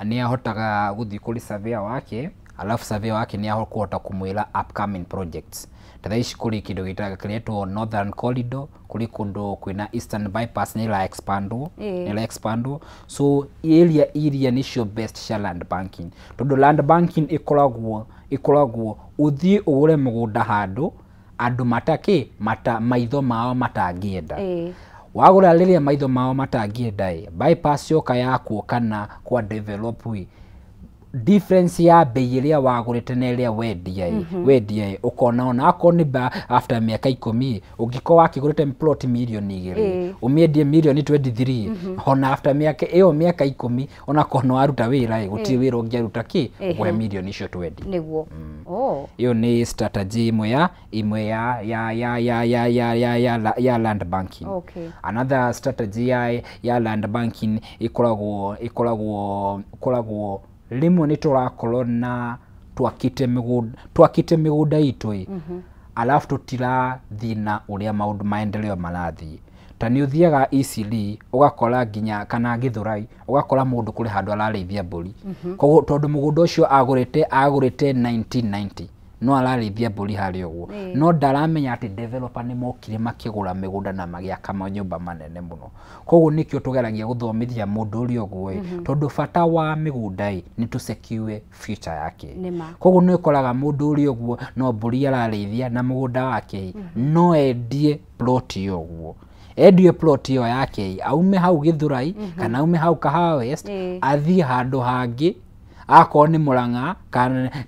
nĩ ahotaga gũthiĩ kũrĩ surveyor wake, alafu surveyor wake nĩ akũhota kũmwĩra upcoming projects. Ta thaa ici kũrĩ kĩndũ gĩtaga kĩretwo Northern Corridor, kũrĩ kũndũ kwĩna Eastern Bypass nĩ ĩra expandwo. Nĩ ĩra expandwo, so area iria nĩcio best cia land banking, tondũ land banking ĩkoragwo ũthiĩ ũgũre mũgũnda handũ andũ matakĩ mata maitho mao matangĩenda. Wagũra rĩrĩa maitho mao matangĩenda ĩ, bypass yoka yakwo kana kwa develop ĩ, difference ya bei ĩrĩa wagũrĩte na ĩrĩa wendia ĩ, ũkona ona akorwo nĩ after mĩaka 10, ũngĩkorwo wakĩgũrĩte plot mirioni 2, ũmĩendie mirioni 23, ona after mĩaka ĩyo mĩaka 10, onakorwo nĩ waruta wĩra ĩ, gũtirĩ wĩra ũngĩaruta kĩ ũkũhe mirioni icio 20. Nĩguo, oh. Ĩyo nĩ strategy ĩmwe ya land banking. Another strategy ya land banking ĩkoragwo rĩmwe nĩ tũrakorwo na twakĩte mĩgũnda itũ ĩ, alafu tũtirathiĩ na ũrĩa maũndũ maendeleo marathiĩ. Ta nĩ ũthiaga Eastleigh ũgakora nginya kana Githurai ũgakora mũndũ kũrĩ handũ ararĩithia mbũri. Koguo tondũ mũgũnda ũcio agũrĩte 1990, no ararĩithia mbũri harĩa ũguo, no ndaramenya atĩ developer nĩ mokire makĩgũra mĩgũnda na magĩaka manyũmba manene mũno. Koguo nĩkĩo tũgeragia gũthomithia mũndũ ũrĩa ũguo ĩ, tondũ bata wa mĩgũnda ĩ nĩ tũ secure future yake. Nĩma. Koguo nĩ ũkoraga mũndũ ũrĩa ũguo no mbũri ararĩithia na mũgũnda wake ĩ, no endie plot ĩyo ũguo, endie plot ĩyo yake ĩ, aume hau Githurai kana aume hau Kahawa West, athiĩ handũ hangĩ, akorwo nĩ Murang'a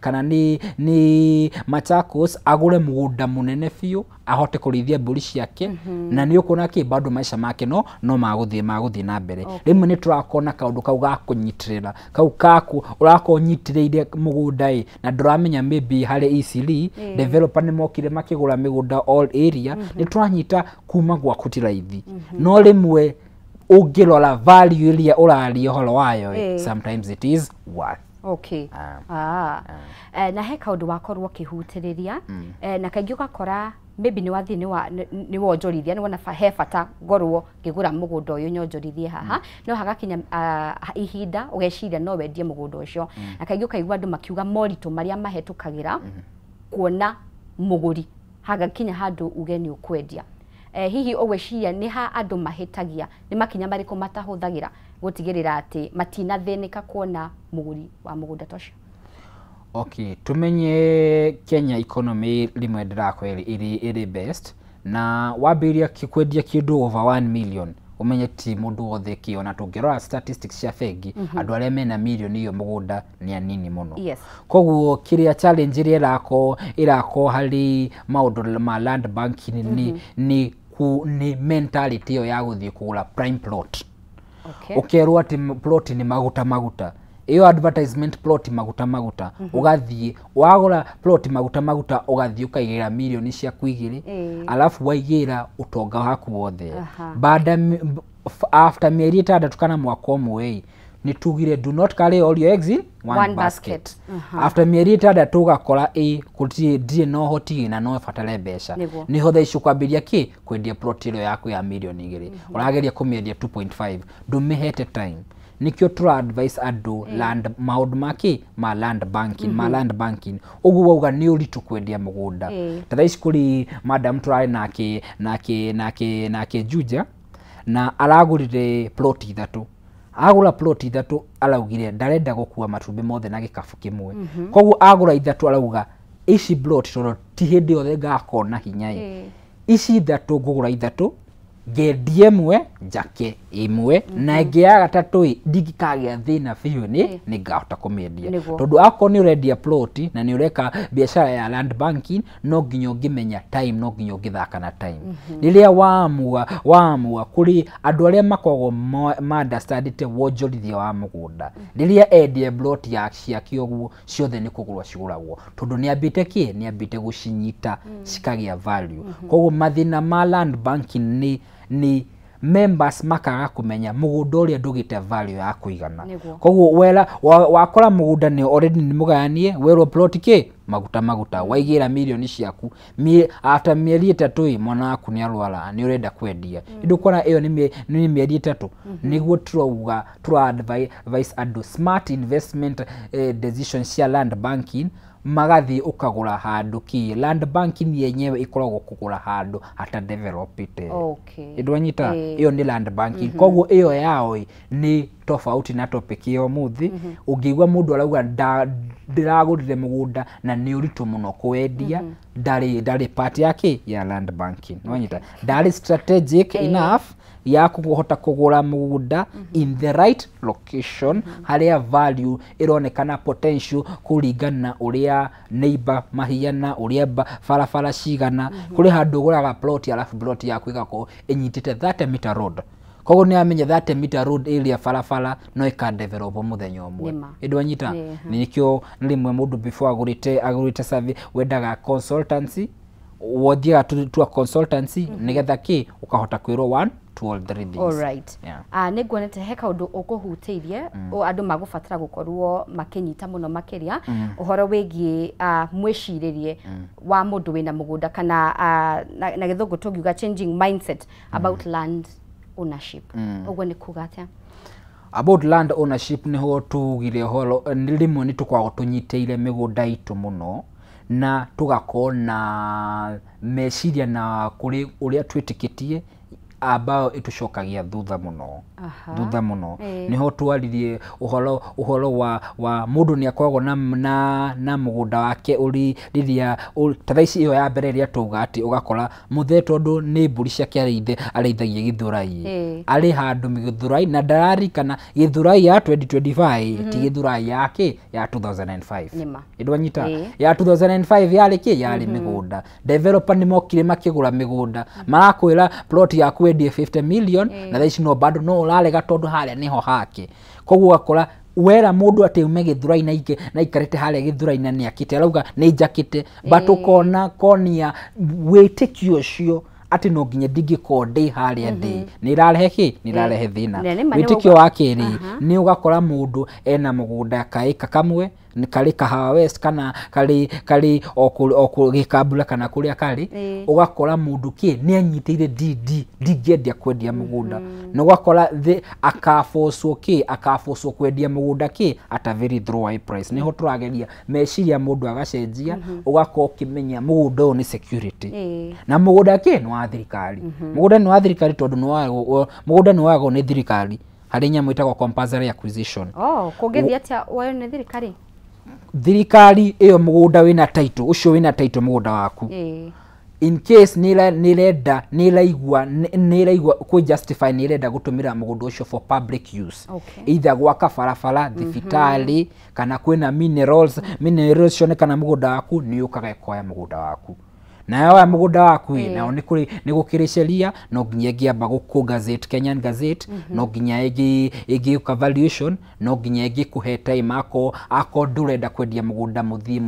kana nĩ Machakos, agũre mũgũnda mũnene biũ ahote kũrĩithia mbũri ciake, na nĩ ũkuona kĩ bado maica make no magũthiĩ na mbere. Rĩmwe nĩ tũrakorwo na kaũndũ kau ga kũnyitĩrĩra kau kaku ũrakorwo ũnyitĩrĩire mũgũnda ĩ, na ndũramenya maybe harĩ Eastleigh developer nĩ mokire makĩgũra mĩgũnda all area. Nĩ tũranyita kuma gwaku ti raithi, no rĩmwe ũngĩrora value ĩrĩa ũraria ũhoro wayo ĩ, sometimes it is worth. Okay. Ah. Na he kaũndũ wakorwo ũkĩhutĩrĩria, na kaingĩ ũgakora maybe nĩ wathiĩ nĩ wonjorithia, nĩ wona he bata ngorwo ngĩgũra mũgũnda ũyũ nyonjorithie haha, no hagakinya ihinda ũgeciria no wendie mũgũnda ũcio, na kaingĩ ũkaigua andũ makiuga moritũ marĩa mahetũkagĩra kuona mũgũri hagakinya handũ uge nĩ ũkwendia. Hihi ũgwĩciria nĩ ha andũ mahĩtagia, nĩ makinya marĩkũ matahũthagĩra gũtigĩrĩra atĩ matinathĩnĩka kuona mũgũri wa mũgũnda ta ũcio? Okay, tumenye Kenya economy rimwe ndĩrakwĩra ĩrĩ best, na wambĩrĩria kwendia kĩndũ over 1 million, ũmenye ti mũndũ wothe kĩ ona tũngĩrora statistics cia bengi, andũ arĩa mena mirioni ĩyo mũgũnda nĩ anini mũno. Koguo kĩrĩa challenge ĩrĩa ĩrako harĩ maũndũ ma land banking nĩ mentality ĩyo ya gũthiĩ kũgũra prime plot. Ũkerwo atĩ plot nĩ maguta maguta, ĩyo advertisement, plot maguta maguta, ũgathiĩ wagũra plot maguta maguta, ũgathiĩ ũkaigĩra mirioni ciaku 2, alafu waigĩra ũtonga waku wothe. Baada after mĩeri 6 kana mwaka ũmwe ĩ, nĩ tugire do not carry all your eggs in one, one basket. basket. After mĩeri 6 ũgakora ĩ gũtirĩ, ndirĩ na ũhoti na no batare mbeca. Nĩho thaa ici ũkwambĩrĩria kĩ kwendia plot ĩyo yaku ya mirioni 2, ũrageria kũmĩendia 2.5, ndũmĩhete time. Nĩkĩo tũra advice andũ land maũndũ ma kĩ ma land banking ũguo wauga nĩ ũritũ kwendia mũgũnda. Ta thaa ici kũrĩ madam tũrarĩ nake Juja, na aragũrire plot ithatũ. Agũra plot ithatũ, araugire ndarenda gũkua matumbĩ mothe na gĩkabu kĩmwe. Koguo agũra ithatũ, arauga ici plot tondũ ti hĩndĩ yothe ngakorwo na hinya ĩ, ici ithatũ ngũgũra ithatũ, ngendie ĩmwe, njake ĩmwe, na ĩngĩ ya gatatũ ĩ ndingĩkagĩa thĩna biũ nĩ ngahota kũmĩendia. Tondũ akorwo nĩ ũrendia plot na nĩ ũreka biacara ya land banking, no nginya ũngĩmenya time, no nginya ũngĩthaka na time. Rĩrĩa waamua kũrĩ andũ arĩa makoragwo ma understandĩte wonjorithia wa mũgũnda, rĩrĩa endia plot ya ciake ũguo ciothe nĩ kũgũrwo cigũragwo, tondũ nĩ ambĩte kĩ nĩ ambĩte gũcinyita cikagĩa value. Koguo mathĩna ma land banking nĩ Members makaga kũmenya mũgũnda ũrĩa ndũgĩte value ya kũigana. Koguo wera wakora mũgũnda nĩ already nĩ mũgayanie, werwo plot kĩ maguta maguta, waigĩra milioni ciaku, after mĩeri 3 mwana waku nĩ arwara, nĩ ũrenda kwendia. Ndũkora ĩyo nĩ mĩeri 3. Nĩguo turauga tura advise andũ smart investment decisions cia land banking, magathiĩ ũkagũra handũ kĩ land banking yenyewe ĩkoragwo kũgũra handũ hata developed. Ndwanyita ĩyo nĩ land banking. Koguo ĩyo yao nĩ tofauti na topic ya ũmũthĩ. Ũngĩigua mũndũ arauga ndĩragũrire mũgũnda na nĩ ũritũ mũno kwendia, ndarĩ part yake ya land banking. Nwanyita ndarĩ strategic enough ya kũhota kũgũra mũgũnda in the right location, harĩa value ĩronekana potential kũringana na ũrĩa neighbor mahiana, ũrĩa barabara cigana. Kũrĩ handũ ũgũraga plot alafu plot yaku ĩgakorwo ĩnyitĩte 30 meter road. Koguo nĩ amenya 30 meter road area barabara no ĩka develop mũthenya ũmwe. Ndwanyita nĩkĩo rĩmwe mũndũ before agũrĩte survey wendaga consultancy, wothiaga tu a consultancy nĩgetha kĩ ũkahota kwĩrwo 1 2 or 3 things. All right. Nĩ nguonete he kaũndũ ũkũhutĩirie andũ magũbatara gũkorwo makĩnyita mũno makĩria ũhoro wĩgiĩ mwĩcirĩrie wa mũndũ wĩna mũgũnda kana na gĩthũngũ tũngiuga changing mindset about land ownership. Ũguo nĩ kuga atĩa? About land ownership nĩho tugire ũhoro rĩmwe nĩ tũkoragwo tũnyitĩire mĩgũnda itũ mũno na tũgakorwo na meciria na kũrĩ ũrĩa twĩtĩkĩtie ambayo ĩtũcokagia thutha mũno. Thutha mũno. Nĩho twaririe ũhoro wa mũndũ nĩ akoragwo na mũgũnda wake ũrĩ rĩrĩa ta thaa ici ĩyo ya mbere ĩrĩa twauga atĩ ũgakora mũthee tondũ nĩ mbũri ciake arĩithagia Gĩthũrai, arĩ handũ Gĩthũrai na ndararikana Gĩthũrai ya 2025 ti Gĩthũrai ya kĩ ya 2005. Ndwanyita ya 2005 yarĩ kĩ yarĩ mĩgũnda. Developer nĩ mokire makĩgũra mĩgũnda, marakwĩra plot yaku wendie 50 million na thaa ici no bado no ũrarega tondũ harĩa nĩho hake. Koguo ũgakora wera mũndũ atĩ ume Gĩthũrai na aikarĩte harĩa Gĩthũrai na nĩakĩte arauga nĩ njakĩte, but ũkona konia wĩtĩkio ũcio atĩ no nginya ndingĩkorwo ndĩ harĩa ndĩ nĩ ĩrarehe kĩ nĩ ĩrarehe thĩna. Wĩtĩkio wa kerĩ nĩ ũgakora mũndũ ena mũgũnda kaĩka kamwe karĩ Kahawa West kana karĩ o Gĩkambura kana kũrĩa karĩ, ũgakora mũndũ kĩ nĩ anyitĩire DD ndingĩendia kwendia mũgũnda, na ũgakora akabocwo kĩ akabocwo kwendia mũgũnda kĩ at a very throwaway price. Nĩho tũrageria meciria mũndũ agacenjia, ũgakorwo ũkĩmenya mũgũnda ũyũ nĩ security na mũgũnda kĩ nĩ wa thirikari. Mũgũnda nĩ wa thirikari tondũ mũgũnda nĩ wagwo nĩ thirikari harĩ nyamũ ĩtagwo compulsory acquisition. Kũngĩthiĩ atĩa woywo nĩ thirikari? Thirikari ĩyo mũgũnda wĩna title ũcio wĩna title mũgũnda waku, in case nĩ ĩraigua kũ justify nĩ ĩrenda gũtũmĩra mũgũnda ũcio for public use, either gwaka barabara, thibitarĩ kana kwĩna minerals cionekana mũgũnda waku, nĩ yũkaga ĩkoya mũgũnda waku. Na yoya mũgũnda waku nao nĩ gũkĩrĩ sheria, no nginya ĩngĩamba gũkũ gazette, Kenyan Gazette, no nginya ĩngĩũka valuation, no nginya ĩngĩkũhe time akorwo ndũrenda kwendia mũgũnda mũthiĩ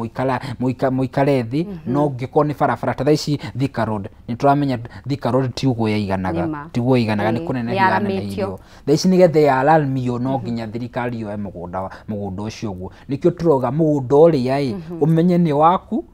mũikare thĩ, no ũngĩkorwo nĩ barabara ta thaa ici Thika Road, nĩ tũramenya Thika Road ti ũguo yaiganaga, ti ũguo yaiganaga, nĩ kũnene yaneneheirio. Thaa ici nĩgetha yaramio no nginya thirikari yoe mũgũnda ũcio ũguo. Nĩkĩo tũrauga mũgũnda ũrĩa ũmenye nĩ waku,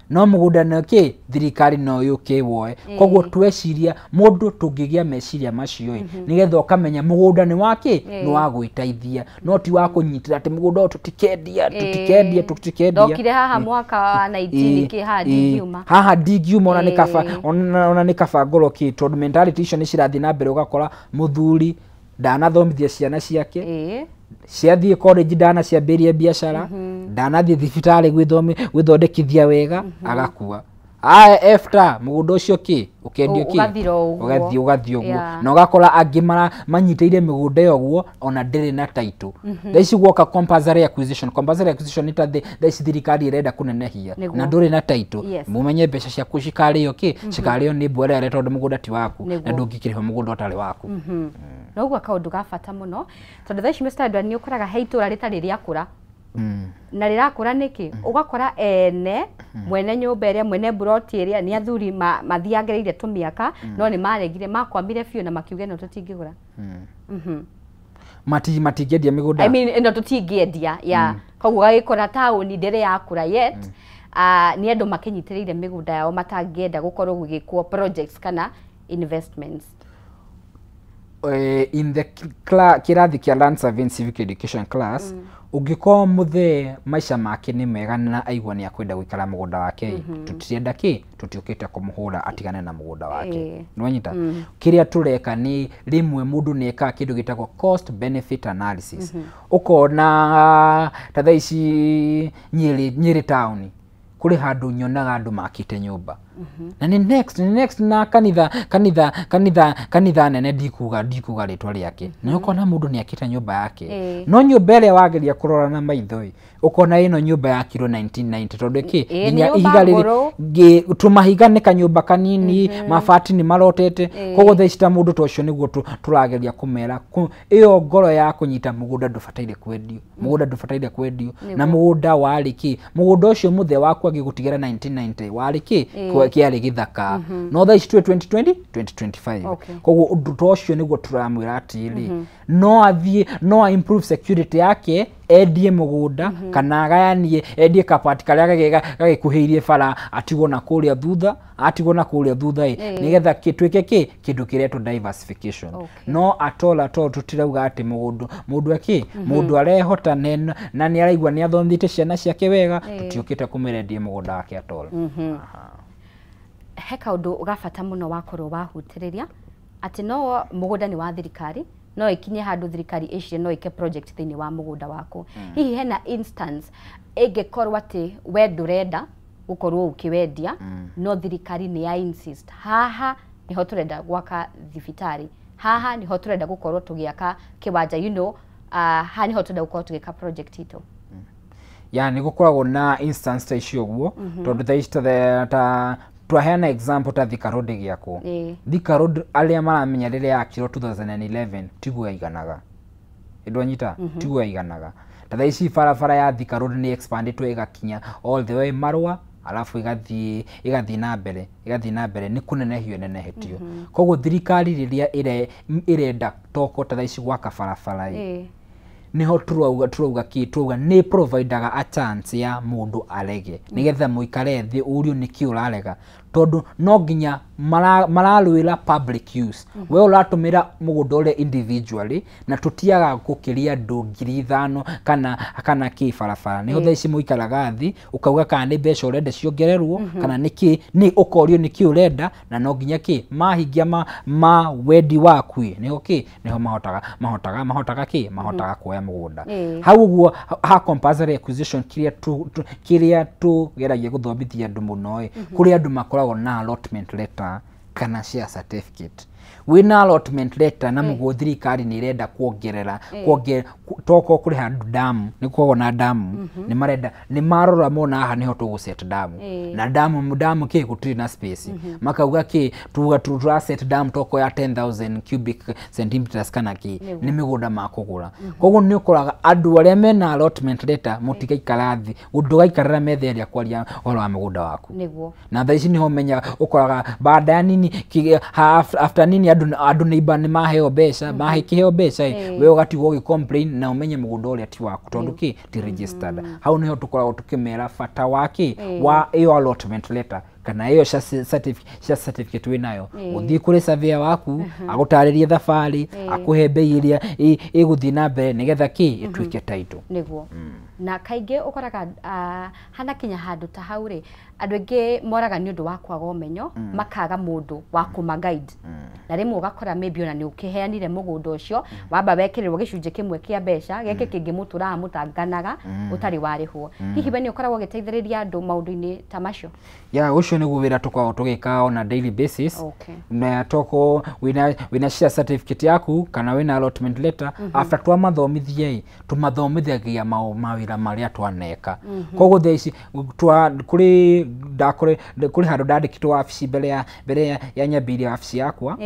no mũgũnda nĩ kĩ thirikari no yũke woe. Koguo tweciria mũndũ tũngĩgĩa meciria macio nĩgetha ũkamenya mũgũnda nĩ wa kĩ nĩ wa gwĩteithia, no ti wa kũnyitĩra atĩ mũgũnda ũyũ tũtikendia tũtikendia tũtikendia. Ndokire haha mwaka wa 19 kĩ haha ndingiuma, haha ndingiuma, ona nĩ kaba ona nĩ kaba ngoro kĩ, tondũ mentality icio nĩ cirathiĩ na mbere. Ũgakora mũthuri ndanathomithia ciana ciake, ciathiĩ college ndanaciambĩrĩria biacara, ndanathiĩ thibitarĩ gwĩthondekithia wega, agakua. Aya after mũgũnda ũcio kĩ ũkendio kĩ ũgathiĩ ũgathiĩ ũguo, na ũgakora angĩ manyitĩire mĩgũnda ĩyo ũguo ona ndĩrĩ na title. Thaa ici guoka compulsory acquisition, compulsory acquisition nĩ ta thaa ici thirikari ĩrenda kũnenehia na ndũrĩ na title, mũmenye mbeca ciaku cikarĩo kĩ cikarĩo nĩ mbwerere tondũ mũgũnda ti waku na ndũngĩkĩrĩhwo mũgũnda ũtarĩ waku. Noguo kaũndũ ga bata mũno tondũ thaa ici Mr. Edward nĩ ũkoraga he itũra rĩtarĩ rĩakũra Na rĩrakũra nĩkĩ? Ũgakora ene mwene nyũmba ĩrĩa, mwene buroti ĩrĩa nĩ athuri mathiangĩrĩire tũmĩaka, no nĩ maregire, makwamire biũ na makiuga ĩno tũtingĩgũra. Matingĩendia mĩgũnda. I mean, ĩno tũtingĩendia ya koguo gagĩkora taũni ndĩrĩ yakũra yet, nĩ andũ makĩnyitĩrĩire mĩgũnda yao matangĩenda gũkorwo gũgĩkwo projects kana investments. In the kĩrathi kĩa Land Surveying Civic Education class, ũngĩkorwo mũthee maica make nĩ mega na aigua nĩ akwenda gũikara mũgũnda wake, tũtirenda kĩ, tũtiũkĩte kũmũhũra atigane na mũgũnda wake. Nĩwanyita? Kĩrĩa tũreka nĩ rĩmwe mũndũ nĩ ekaga kĩndũ gĩtagwo cost benefit analysis. Ũkona ta thaa ici Nyĩrĩ taũni kũrĩ handũ nyonaga andũ makĩte nyũmba na nĩ next na kanitha nene, ndikuga rĩtwa rĩake, na ũkona mũndũ nĩ akĩte nyũmba yake, no nyũmba ĩrĩa wageria kũrora na maitho ĩ, ũkona ĩno nyũmba yakirwo 1990 tondũ kĩ nginya ihiga rĩrĩ tũmahiga nĩ kanyũmba kanini, mabati nĩ marotete. Koguo thaa ici ta mũndũ ta ũcio nĩguo tũrageria kũmera ĩyo ngoro ya kũnyita mũgũnda ndũbataire kwendio, mũgũnda ndũbataire kwendio. Na mũgũnda warĩ kĩ, mũgũnda ũcio mũthee waku agĩgũtigĩra 1990 warĩ kĩ, kĩarĩ gĩthaka, no thaa ici twĩ 2020 2025. Koguo ũndũ ta ũcio nĩguo tũramwĩra atĩrĩ, no athiĩ no a improve security yake, endie mũgũnda kana agayanie, endie kapati karĩa gagĩkuhĩirie bara, atigwo na kũrĩa thutha, ĩ, nĩgetha gĩtuĩke kĩ kĩndũ kĩretwo diversification. No at all tũtirauga atĩ mũndũ akĩ mũndũ arehota na nĩ araigua nĩ athomithĩtie ciana ciake wega, tũtiũkĩte kũmwĩra endie mũgũnda wake at all. He kaũndũ ga bata mũno wakorwo wahutĩrĩria atĩ no mũgũnda nĩ wa thirikari, no ikinye handũ thirikari ĩcirie no ĩke project thĩinĩ wa mũgũnda waku. Hihi hena instance ĩngĩkorwo atĩ we ndũrenda gũkorwo ũkĩwendia, no thirikari nĩ ya insist haha nĩho tũrenda gwaka thibitarĩ, haha nĩho tũrenda gũkorwo tũgĩaka kĩwanja, you know, haha nĩho tũrenda gũkorwo tũgĩka project itũ. Ya nĩ gũkoragwo na instance ta icio ũguo, tondũ thaa ici ta twaheana example ta Thika Road ĩgĩakwo. Thika Road arĩa maramenya rĩrĩa yakirwo 2011 tiguo yaiganaga. Ndwanyita? Tiguo yaiganaga. Ta thaa ici barabara ya Thika Road nĩ expandĩtwo ĩgakinya all the way Marua, alafu ĩgathiĩ na mbere, nĩ kũnenehio ĩnenehetio. Koguo thirikari rĩrĩa ĩrenda toko ta thaa ici gwaka barabara ĩ, niho turauga ki turauga ni providaga a chance ya mundu arege nigetha muikare thi urio niki urarega, tondu no nginya mararwira public use. We uratumira mugunda uria individually na tutiaga gukiria andu 5,000 kana ki barabara. Niho thaa ici muikaraga thi ukauga kana ni mbeca urenda ciongererwo kana niki ni ukorio niki urenda, na no nginya ki mahingia ma wendi waku, niho ki niho mahotaga ki mahotaga kuoya mugunda. Hau uguo ha compulsory acquisition kiria tugeragia guthomithia andu muno, kuri andu makoragwo na allotment letter kana share certificate. Wina allotment letter na muguo thirikari ni irenda kuongerera toko kuri handu damu ni kuogwo na damu ni marenda ni marora mona haha niho tugu set damu na damu ki gutiri na space makauga ki tuga tura set damu toko ya 10,000 cubic centimeters kana ki ni migunda makugura. Koguo ni ukoraga andu aria mena allotment letter mutigaikara thi ndugaikarira metha ĩrĩa kwaria ũhoro wa mugunda waku. Niguo na thaa ici niho menya ukoraga baada ya nini after nini andu neighbor ni maheo mbeca mahekiheo mbeca we ugatigwo ugi complain na umenye mugunda uria ti waku tondu ki ti registered. Hau niho tukoragwo tukimera bata wake wa iyo allotment letter kana iyo share certificate winayo uthie kuri surveyor waku agutaririe thabari akuhe mbei iria iguthie na mbere nigetha ki ituike title. Niguo na kaingĩ ũkoraga hana kinya handũ ta hau rĩ andũ aingĩ moraga nĩ ũndũ wa kwaga ũmenyo makaga mũndũ wa kũma guide na rĩmwe ũgakora maybe ona nĩ ũkĩheanire mũgũnda ũcio wamba wekĩrĩrwo gĩcunjĩ kĩmwe kĩa mbeca gĩkĩ kĩngĩ mũtũraga mũtanganaga ũtarĩ warĩhwo. Hihi we nĩ ũkoragwo ũgĩteithĩrĩria andũ maũndũ-inĩ ta macio? Ya ũcio Ũcio nĩguo wĩra tũkoragwo tũgĩka on a daily basis. Na toko wĩna share certificate yaku kana wĩna allotment letter, after twamathomithia ĩ, tũmathomithagia mawĩra marĩa twaneka. Koguo thaa ici kũrĩ ndakũrĩ kũrĩ handũ ndandĩkĩtwo wabici mbere ya nyambĩrĩria wabici yakwa,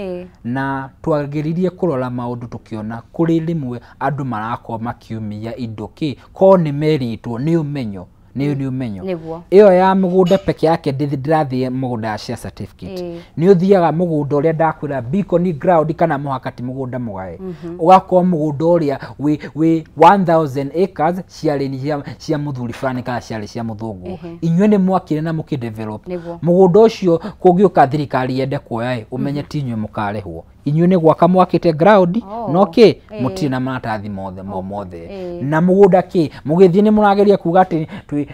na twagĩrĩrie kũrora maũndũ, tũkĩona kũrĩ rĩmwe andũ marakorwo makiumia indo kĩ ko nĩ merĩtwo nĩ ũmenyo, nĩ ũmenyo. Ĩyo ya mũgũnda peke yake ndĩrathiĩ mũgũnda ya share certificate. Nĩ ũthiaga mũgũnda ũrĩa ndakwĩra Beacon ground, kana mũhaka ti mũgũnda mũgae, ũgakorwo mũgũnda ũrĩa wĩ 1000 acres ciarĩ cia mũthuri fulani kana ciarĩ cia mũthũngũ. Inyuĩ nĩ mwakire na mũkĩ develop mũgũnda ũcio. Kũngĩũka thirikari yende kuoya ĩ, ũmenye ti inyuĩ mũkarĩhwo, inyuĩ nĩ gwaka mwakĩte ground. No kĩ mũtirĩ na maratathi mothe mothe na mũgũnda kĩ mũgĩthiĩ nĩ mũrageria kuga atĩ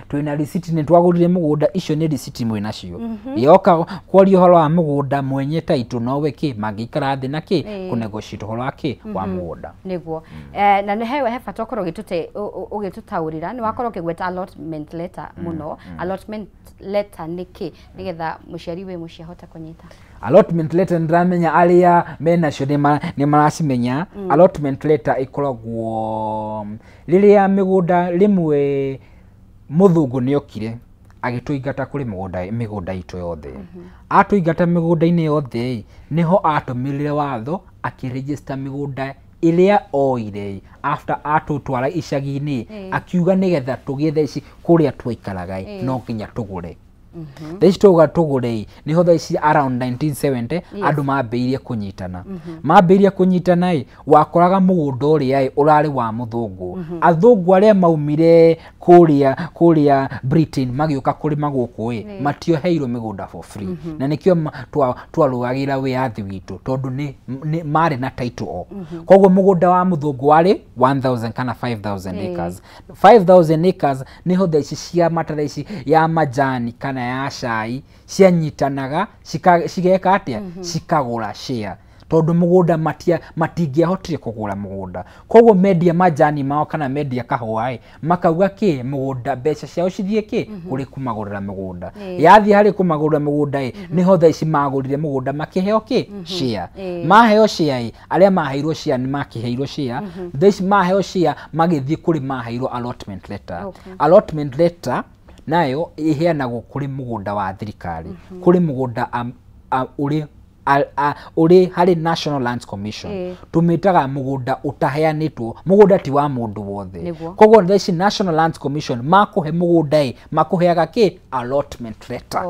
twĩna receipt, nĩ twagũrire mũgũnda. Icio nĩ receipt mwĩ nacio. Yoka kwaria ũhoro wa mũgũnda, mwenye title nowe kĩ mangĩikara thĩ na kĩ kũ negotiate ũhoro wa kĩ wa mũgũnda. Nĩguo. Na nĩ he bata ũkorwo ũgĩtũtaũrĩra. Nĩ wakorwo ũkĩgweta allotment letter mũno. Allotment letter nĩ kĩ, nĩgetha mũciari wĩ mũciĩ ahote kũnyita? Allotment letter, ndĩramenya arĩa menacio nĩ maracimenya. Allotment letter ĩkoragwo rĩrĩa mĩgũnda rĩmwe mũthũngũ nĩ okire agĩtũingata kũrĩ mĩgũnda itũ yothe. Atũingata mĩgũnda-inĩ yothe ĩ, nĩho atũmĩrire watho akĩregister mĩgũnda ĩrĩa oire after atũtwara icagi-inĩ, akiuga nĩgetha tũgĩe thaa ici kũrĩa twaikaraga ĩ, no nginya tũgũre. Thaa ici twauga tũgũre ĩ, nĩho thaa ici around 1970 andũ mambĩrĩirie kũnyitana ĩ, wakoraga mũgũnda ũrĩa ĩ ũrarĩ wa mũthũngũ. Athũngũ arĩa maumire kũrĩa Britain magĩũka kũrĩma gũkũ ĩ, matioheirwo mĩgũnda for free, na nĩkĩo twarũagĩra wĩyathi witũ, tondũ nĩ marĩ na title o. Koguo mũgũnda wa mũthũngũ warĩ 1000 kana 5000 acres. 5000 acres nĩho thaa ici ciama ta thaa ici ya majani kana ya cai cianyitanaga cigeka atĩa, cikagũra share, tondũ mũgũnda matingĩahotire kũgũra mũgũnda. Koguo mendia majani mao kana mendia kahũa ĩ, makauga kĩ mũgũnda mbeca ciao cithiĩ kĩ kũrĩ kũmagũrĩra mũgũnda. Yathiĩ harĩ kũmagũrĩra mũgũnda ĩ, nĩho thaa ici magũrire mũgũnda makĩheo kĩ share. Maheo share ĩ, arĩa maheirwo share nĩ makĩheirwo share. Thaa ici maheo share magĩthiĩ kũrĩ maheirwo allotment letter. Allotment letter nayo ĩheanagwo kũrĩ mũgũnda wa thirikari, kũrĩ mũgũnda ũrĩ ũrĩ harĩ National Lands Commission. Tũmĩtaga mũgũnda ũtaheanĩtwo, mũgũnda ti wa mũndũ wothe. Koguo thaa ici National Lands Commission makũhe mũgũnda ĩ, makũheaga kĩ allotment letter.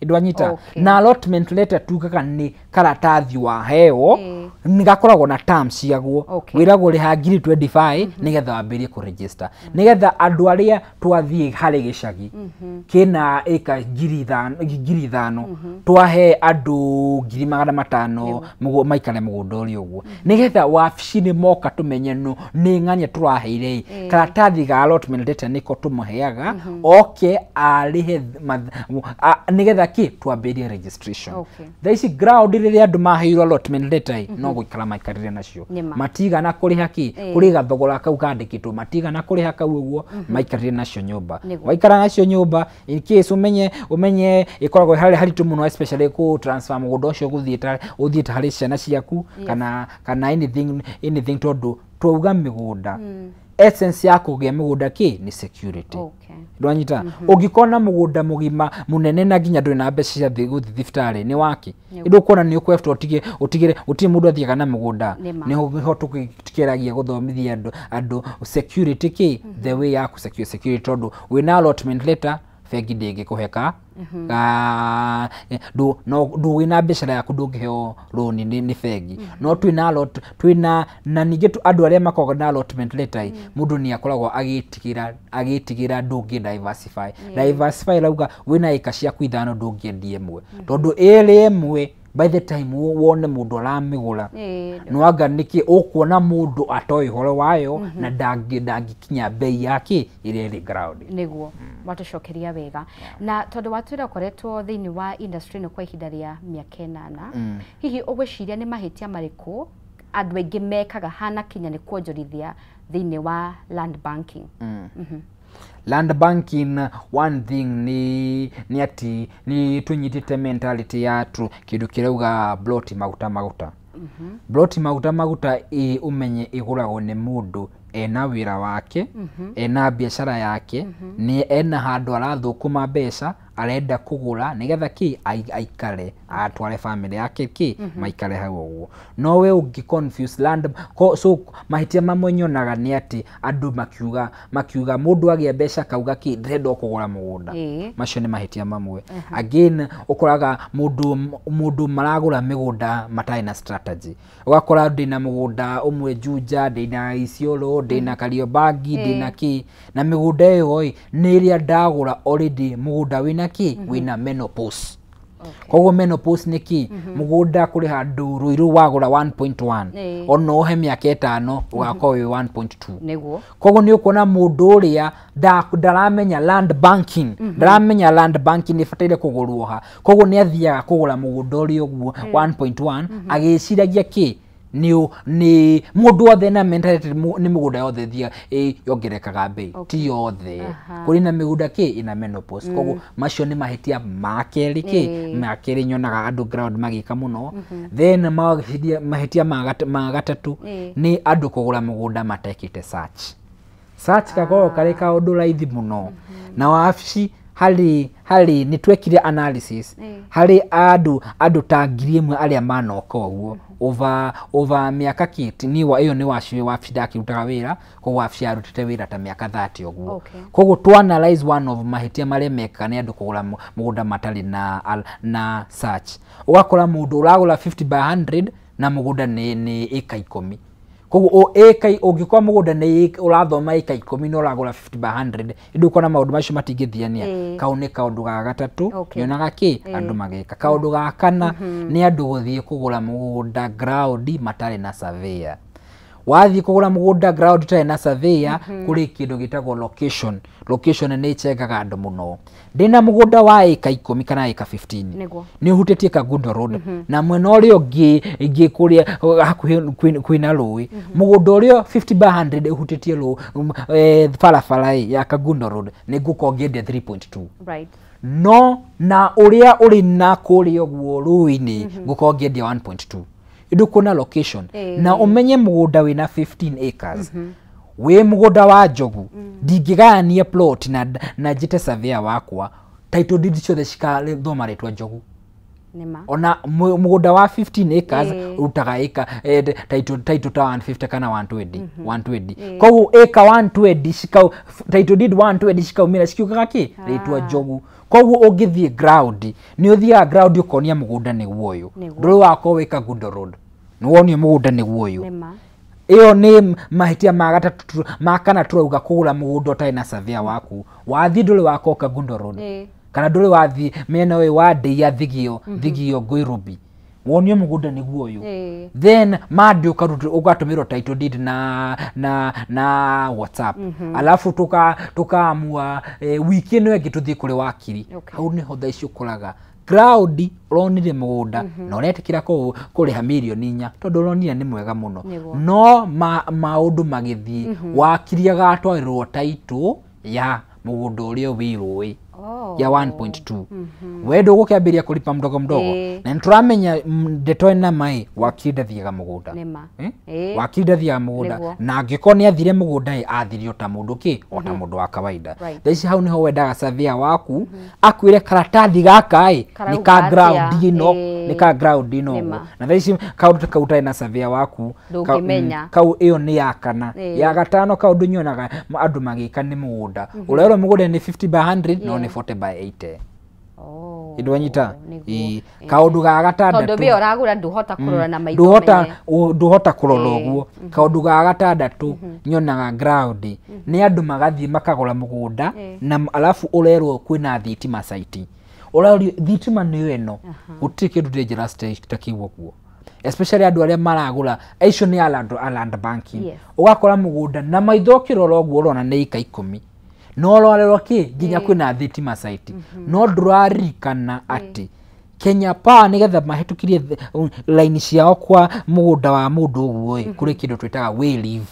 Ndwanyita? Na allotment letter tugaga nĩ karatathi waheo, nĩ gakoragwo na terms ciaguo. Wĩragwo rĩha 25,000 nĩgetha wambĩrĩrie kũregister, nĩgetha andũ arĩa twathiĩ harĩ gĩcagi kĩna ĩka 5,000, twahe andũ 500,000 maikare mũgũnda ũrĩa ũguo, nĩgetha wabici-inĩ moka tũmenye no nĩ ng'ania tũraheire ĩ, karatathi ga allotment letter nĩko tũmũheaga oke arĩhe nĩgetha kĩ twambĩrĩrie registration. Thaa ici ground rĩrĩa andũ maheirwo allotment letter ĩ, no gũikara maikarire nacio. Matigana kũrĩha kĩ kũrĩ gathogora kau kandĩkĩtwo, matigana kũrĩha kau ũguo maikarire nacio nyũmba. Waikara nacio nyũmba, in case ũmenye ĩkoragwo harĩ haritũ mũno, especially kũ transfer mũgũnda ũcio gũthiĩ ũthiĩte harĩ ciana ciaku kana anything, tondũ twauga mĩgũnda, essence ya kũgĩa mĩgũnda kĩ nĩ security. Ndwanyita? Ũngĩkorwo na mũgũnda mũgima mũnene na nginya ndũrĩ na mbeca cia gũthiĩ thibitarĩ nĩ waki, ĩndĩ ũkuona nĩ ũkwebta ũtige ũtigĩre gũtirĩ mũndũ athiaga na mũgũnda. Nĩho tũkĩgeragia gũthomithia andũ security kĩ the way ya kũ secure security, tondũ wĩna allotment letter bengi ndĩngĩkũhe ka ka ndũ no ndũ wĩna biacara yaku ndũngĩheo loan nĩ bengi. No twĩna allot twĩna na ningĩ andũ arĩa makoragwo na allotment letter ĩ, mũndũ nĩ akoragwo agĩtigĩra ndũngĩ diversify. Rauga wĩna ĩka ciaku ithano, ndũngĩendia ĩmwe, tondũ ĩrĩ ĩmwe by the time wone mũndũ aramĩgũra, nwanga nĩkĩ ũkuona mũndũ atoĩ ũhoro wayo na ndangĩkinya bei yake ĩrĩa ĩrĩ ground. Nĩguo watũcokeria wega. Na tondũ watwĩra ũkoretwo thĩinĩ wa industry ĩno kwa ihinda rĩa mĩaka 8, hihi ũgwĩciria nĩ mahĩtia marĩkũ andũ aingĩ mekaga hana kinya nĩ kuonjorithia thĩinĩ wa land banking? Land banking, one thing ni ati ni tunyitite mentality ya tu kindu kirauga bloti maguta maguta. Bloti maguta maguta umenye iguragwo ni mundu ena wira wake, ena biashara yake, ni ena handu arathukuma mbeca, arenda kugura nigetha ki aikare atware family yake ki maikare hau uguo. No we ungi confuse land so mahitia mamwe nyonaga ni ati andu makiuga mundu agia mbeca kauga ki ndĩrenda kugura mugunda. Macio ni mahitia mamwe. Again ukoraga mundu maragura migunda matarĩ na strategy. Ugakora ndina mugunda umwe Juja, ndina Isiolo, ndina Kariobangi, ndina ki, na migunda iyo ni iria ndagura already mugunda wina ki wina menopause. Koguo menopause ni ki mugunda kuri handu Ruiru wagura 1.1 ona uhe miaka 5 ugakorwo wi 1.2. Niguo. Koguo ni ukuona mundu uria ndaramenya land banking, ndaramenya land banking ibataire kugurwo ha. Koguo ni athiaga kugura mugunda uria uguo 1.1 agiciragia ki ni mundu othe na mentality ni mugunda yothe thia yongerekaga bei ti yothe kuri na migunda ki ina menopause. Koguo macio ni mahitia ma keri ki ma keri nyonaga andu ground magika muno. Then mahitia ma gatatu ni andu kugura mugunda matekite search kakorwo kari kaundu raithi muno. Na wabici hari ni twekire analysis hari andu ta 1000 aria manoka uguo over miaka kiti ni wa iyo ni waciwe wabici ndakirutaga wira koguo wabici yarutite wira ta miaka 30 uguo. Koguo tu analyze one of mahitia maria mekaga ni andu kugura mugunda matari na search. Ugakora mundu uragura 50 by 100 na mugunda ni eka 10. Koguo eka ungikora mugunda ni urathoma eka 10 no uragura 50 by 100 indu ukona maundu macio matingithiania. Kau ni kaundu ga gatatu nyonaga ki andu mageka. Kaundu ga kana ni andu guthie kugura mugunda ground matari na surveyor. Wathie kugura mugunda ground utari na surveyor kuri kindu gitagwo location. Location ni ichengaga andu muno. Ndina mugunda wa eka 10 kana eka 15 ni uhutitie Kangundo Road na mwena uria ungi ingi kuria hakuhi kwina rui mugunda uria 50 by 100 uhutitie barabara ya Kangundo Road ni ngukorwo ngiendia 3.2. Right. No na uria uri na kuria uguo rui-ini ngukorwo ngiendia 1.2. Indu kuna location na umenye mugunda wina 15 acres wi mugunda wa Njogu ndingigayania plot na njite surveyor wakwa title deed ciothe cikathoma ritwa Njogu. Ona mugunda wa 15 acres urutaga eka title ta 150 kana 120 120. Koguo eka 120 cikau title deed 120 cikaumira cikiugaga ki ritwa Njogu. Koguo ungithie ground ni uthiaga ground ukonia mugunda niguo uyu nduri wakorwo wi Kangundo Road ni wonio mugunda niguo uyu. Iyo ni mahitia ma gatatu ma kana turauga kugura mugunda utari na surveyor waku wathi nduri wakorwo Kangundo Road kana nduri wathi mena uyu wa ndeia thigio Ngũirubi wonio mugunda niguo uyu. Then mandi ugatumirwo title deed na WhatsApp. Alafu tukaamua wiki ino ĩngĩ tuthie kuri wakiri. Hau niho thaa ici ukoraga ground uronire mugunda na uretikira kuriha mirioni 4 tondu uronire ni mwega muno. No maundu magithie wakiri agatwarirwo title ya mugunda uria wi rui ya 1.2. We ndugukiambiria kuripa mdogo mdogo na nituramenya ndeto ena mai wakiri ndathiaga mugunda. Wakiri ndathiaga mugunda na angikorwo ni athire mugunda athirie ota mundu ki ota mundu wa kawaida. Thaa ici hau niho wendaga surveyor waku akwire karatathi gaka ni ka ground ino ni ka ground ino. Na thaa ici kaundu kau utarĩ na surveyor waku ndũngĩmenya kau iyo ni ya kana. Ya gatano kaundu nyonaga andu magika ni mugunda urerwo mugunda ni 50 by 100 no ni 40 by 80. Indu anyita kaundu ga gatandatu tondu bi uragura nduhota kurora na maitho nduhota kurora uguo. Kaundu ga gatandatu nyonaga ground ni andu magathie makagura mugunda na alafu urerwo kwina thitima site urario thitima niyo ino gutiri kindu dangerous ta kiu uguo especially andu aria maragura icio ni land banking. Ugakora mugunda na maitho ukirora uguo urona ni ika 10 no rorerwo ki nginya kwina thitima site no nduraririkana ati Kenya Power nigetha mahĩtũkirie line ciao kwa mũgũnda wa mũndũ ũguo ĩ, kũrĩ kĩndũ twĩtaga way leave.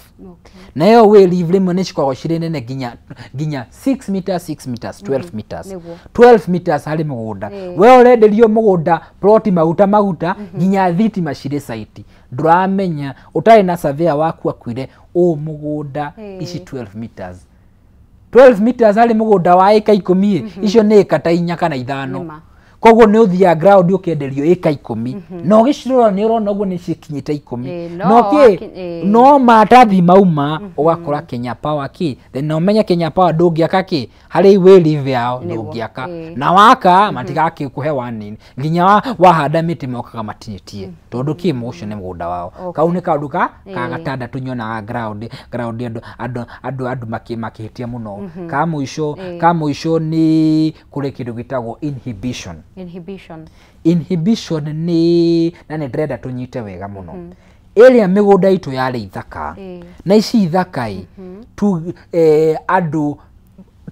Na ĩyo way leave rĩmwe nĩ cikoragwo cirĩ nene nginya 6 meters 6 meters 12 meters. 12 meters harĩ mũgũnda. We ũrenderio mũgũnda ploti maguta maguta nginya thitima cirĩ site. Ndũramenya ũtarĩ na surveyor waku akwĩre ũ mũgũnda ici 12 meters. 12 meters harĩ mũgũnda wa ĩka 10 icio nĩ ĩka ta 4 kana 5. Koguo nĩ ũthiaga ground ũkenderio ĩka 10 na ũgĩcirora nĩ ũrona ũguo nĩ cikinyĩte 10 no kĩ no maratathi mauma ũgakora Kenya Power kĩ then na ũmenye Kenya Power ndũngĩaka kĩ harĩ way leave yao ndũngĩaka na waka matigakĩkũhe warning nginya wahanda mĩtĩ mokaga matinĩtie tondũ kĩ ũcio nĩ mũgũnda wao. Kau nĩ kaũndũ ka gatandatũ nyonaga ground andũ makĩhĩtia mũno. Ka mũico nĩ kũrĩ kĩndũ gĩtagwo inhibition. Inhibition nĩ na nĩ ndĩrenda tũnyite wega mũno. Ĩrĩa mĩgũnda itũ yarĩ ithaka na ici ithaka ĩ andũ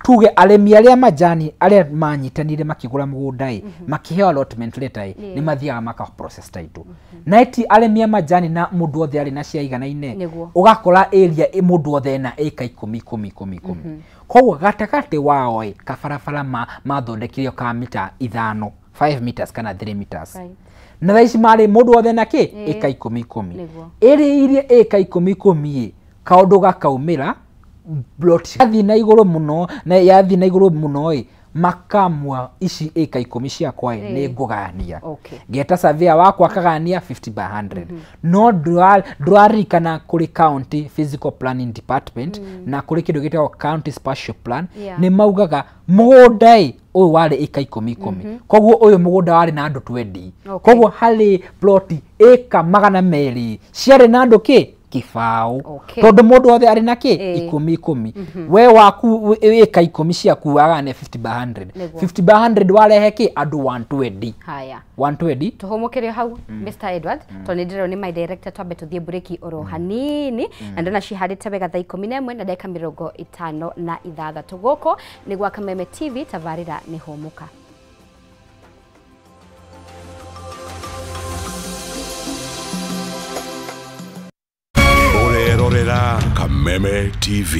tuge arĩmi arĩa majani arĩa manyitanire makĩgũra mũgũnda ĩ makĩheo allotment letter ĩ nĩ mathiaga maka process title. Na eti arĩmi a majani na mũndũ othe arĩ na cia iganaine ũgakora area mũndũ othe ena ĩka 10 10 10 10. Koguo gatagatĩ wao ĩ kabarabara mathondekire ka mita 5 5 meters kana 3 meters. Na thaa ici marĩ mũndũ othe na kĩ ĩka 10 10. Ĩrĩ iria ĩka 10 10 kaũndũ gakaumĩra plot yathi na igũrũ mũno na yathi na igũrũ mũno ĩ makamwa ici ĩka 10 ciakwa ĩ nĩ ngũgania. Ngeta surveyor wakwa akagania 50 by 100. No ndũraririkana kũrĩ county physical planning department na kũrĩ kĩndũ gĩtagwo county spatial plan nĩ maugaga mũgũnda ĩ ũyũ warĩ ĩka 10 10. Koguo ũyũ mũgũnda warĩ na andũ 20. Koguo harĩ ploti ĩka 200 ciarĩ na andũ kĩ kibao. Tondũ mũndũ othe arĩ na kĩ 10 10. We waku ĩka 10 ciaku wagane 50 by 100. 50 by 100 warehe kĩ andũ 120. Haya. 120. Tũhũmũkĩre hau Mr. Edward tondũ nĩ ndĩrona nĩ my director twambe tũthiĩ break oro hanini na ndona ciharĩte wega thaa 11 na ndagĩka 56 gũkũ nĩ gwa Kameme TV tabarĩra nĩ hũmũka. Rorera Kameme TV.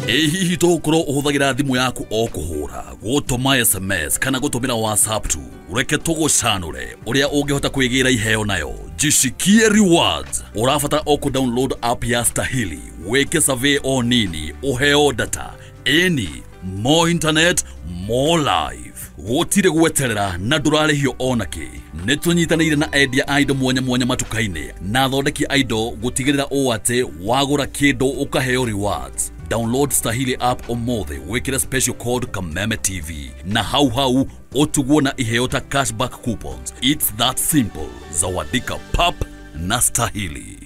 Ĩ hihi tũgũkorwo ũhũthagĩra thimũ yaku o kũhũra, gũtũma SMS kana gũtũmĩra WhatsApp tu? Reke tũgũcanũre ũrĩa ũngĩhota kwĩgĩra iheo nayo. Jishikie rewards. Ũrabatara o kũ download app ya Stahili, wĩke survey o nini, ũheo data. Ĩni, more internet, more life. Gũtirĩ gweterera na ndũrarĩhio ona kĩ. Nĩ tũnyitanĩire na endia a indo mwanya mwanya matuka-inĩ na athondeki a indo gũtigĩrĩra ũũ atĩ wagũra kĩndũ ũkaheo rewards. Download Stahili app ũmũthĩ wĩkĩre special code Kameme TV na hau hau ũtugwo na iheo ta cashback coupons. It's that simple. Zawadika pap na Stahili.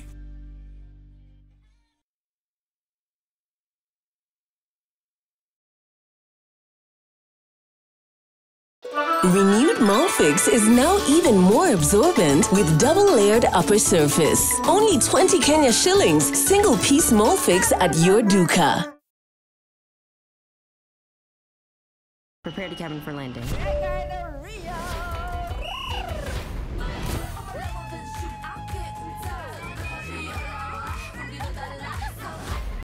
Renewed Molfix is now even more absorbent with double-layered upper surface. Only 20 Kenya shillings, single-piece Molfix at your duka. Prepare to cabin for landing.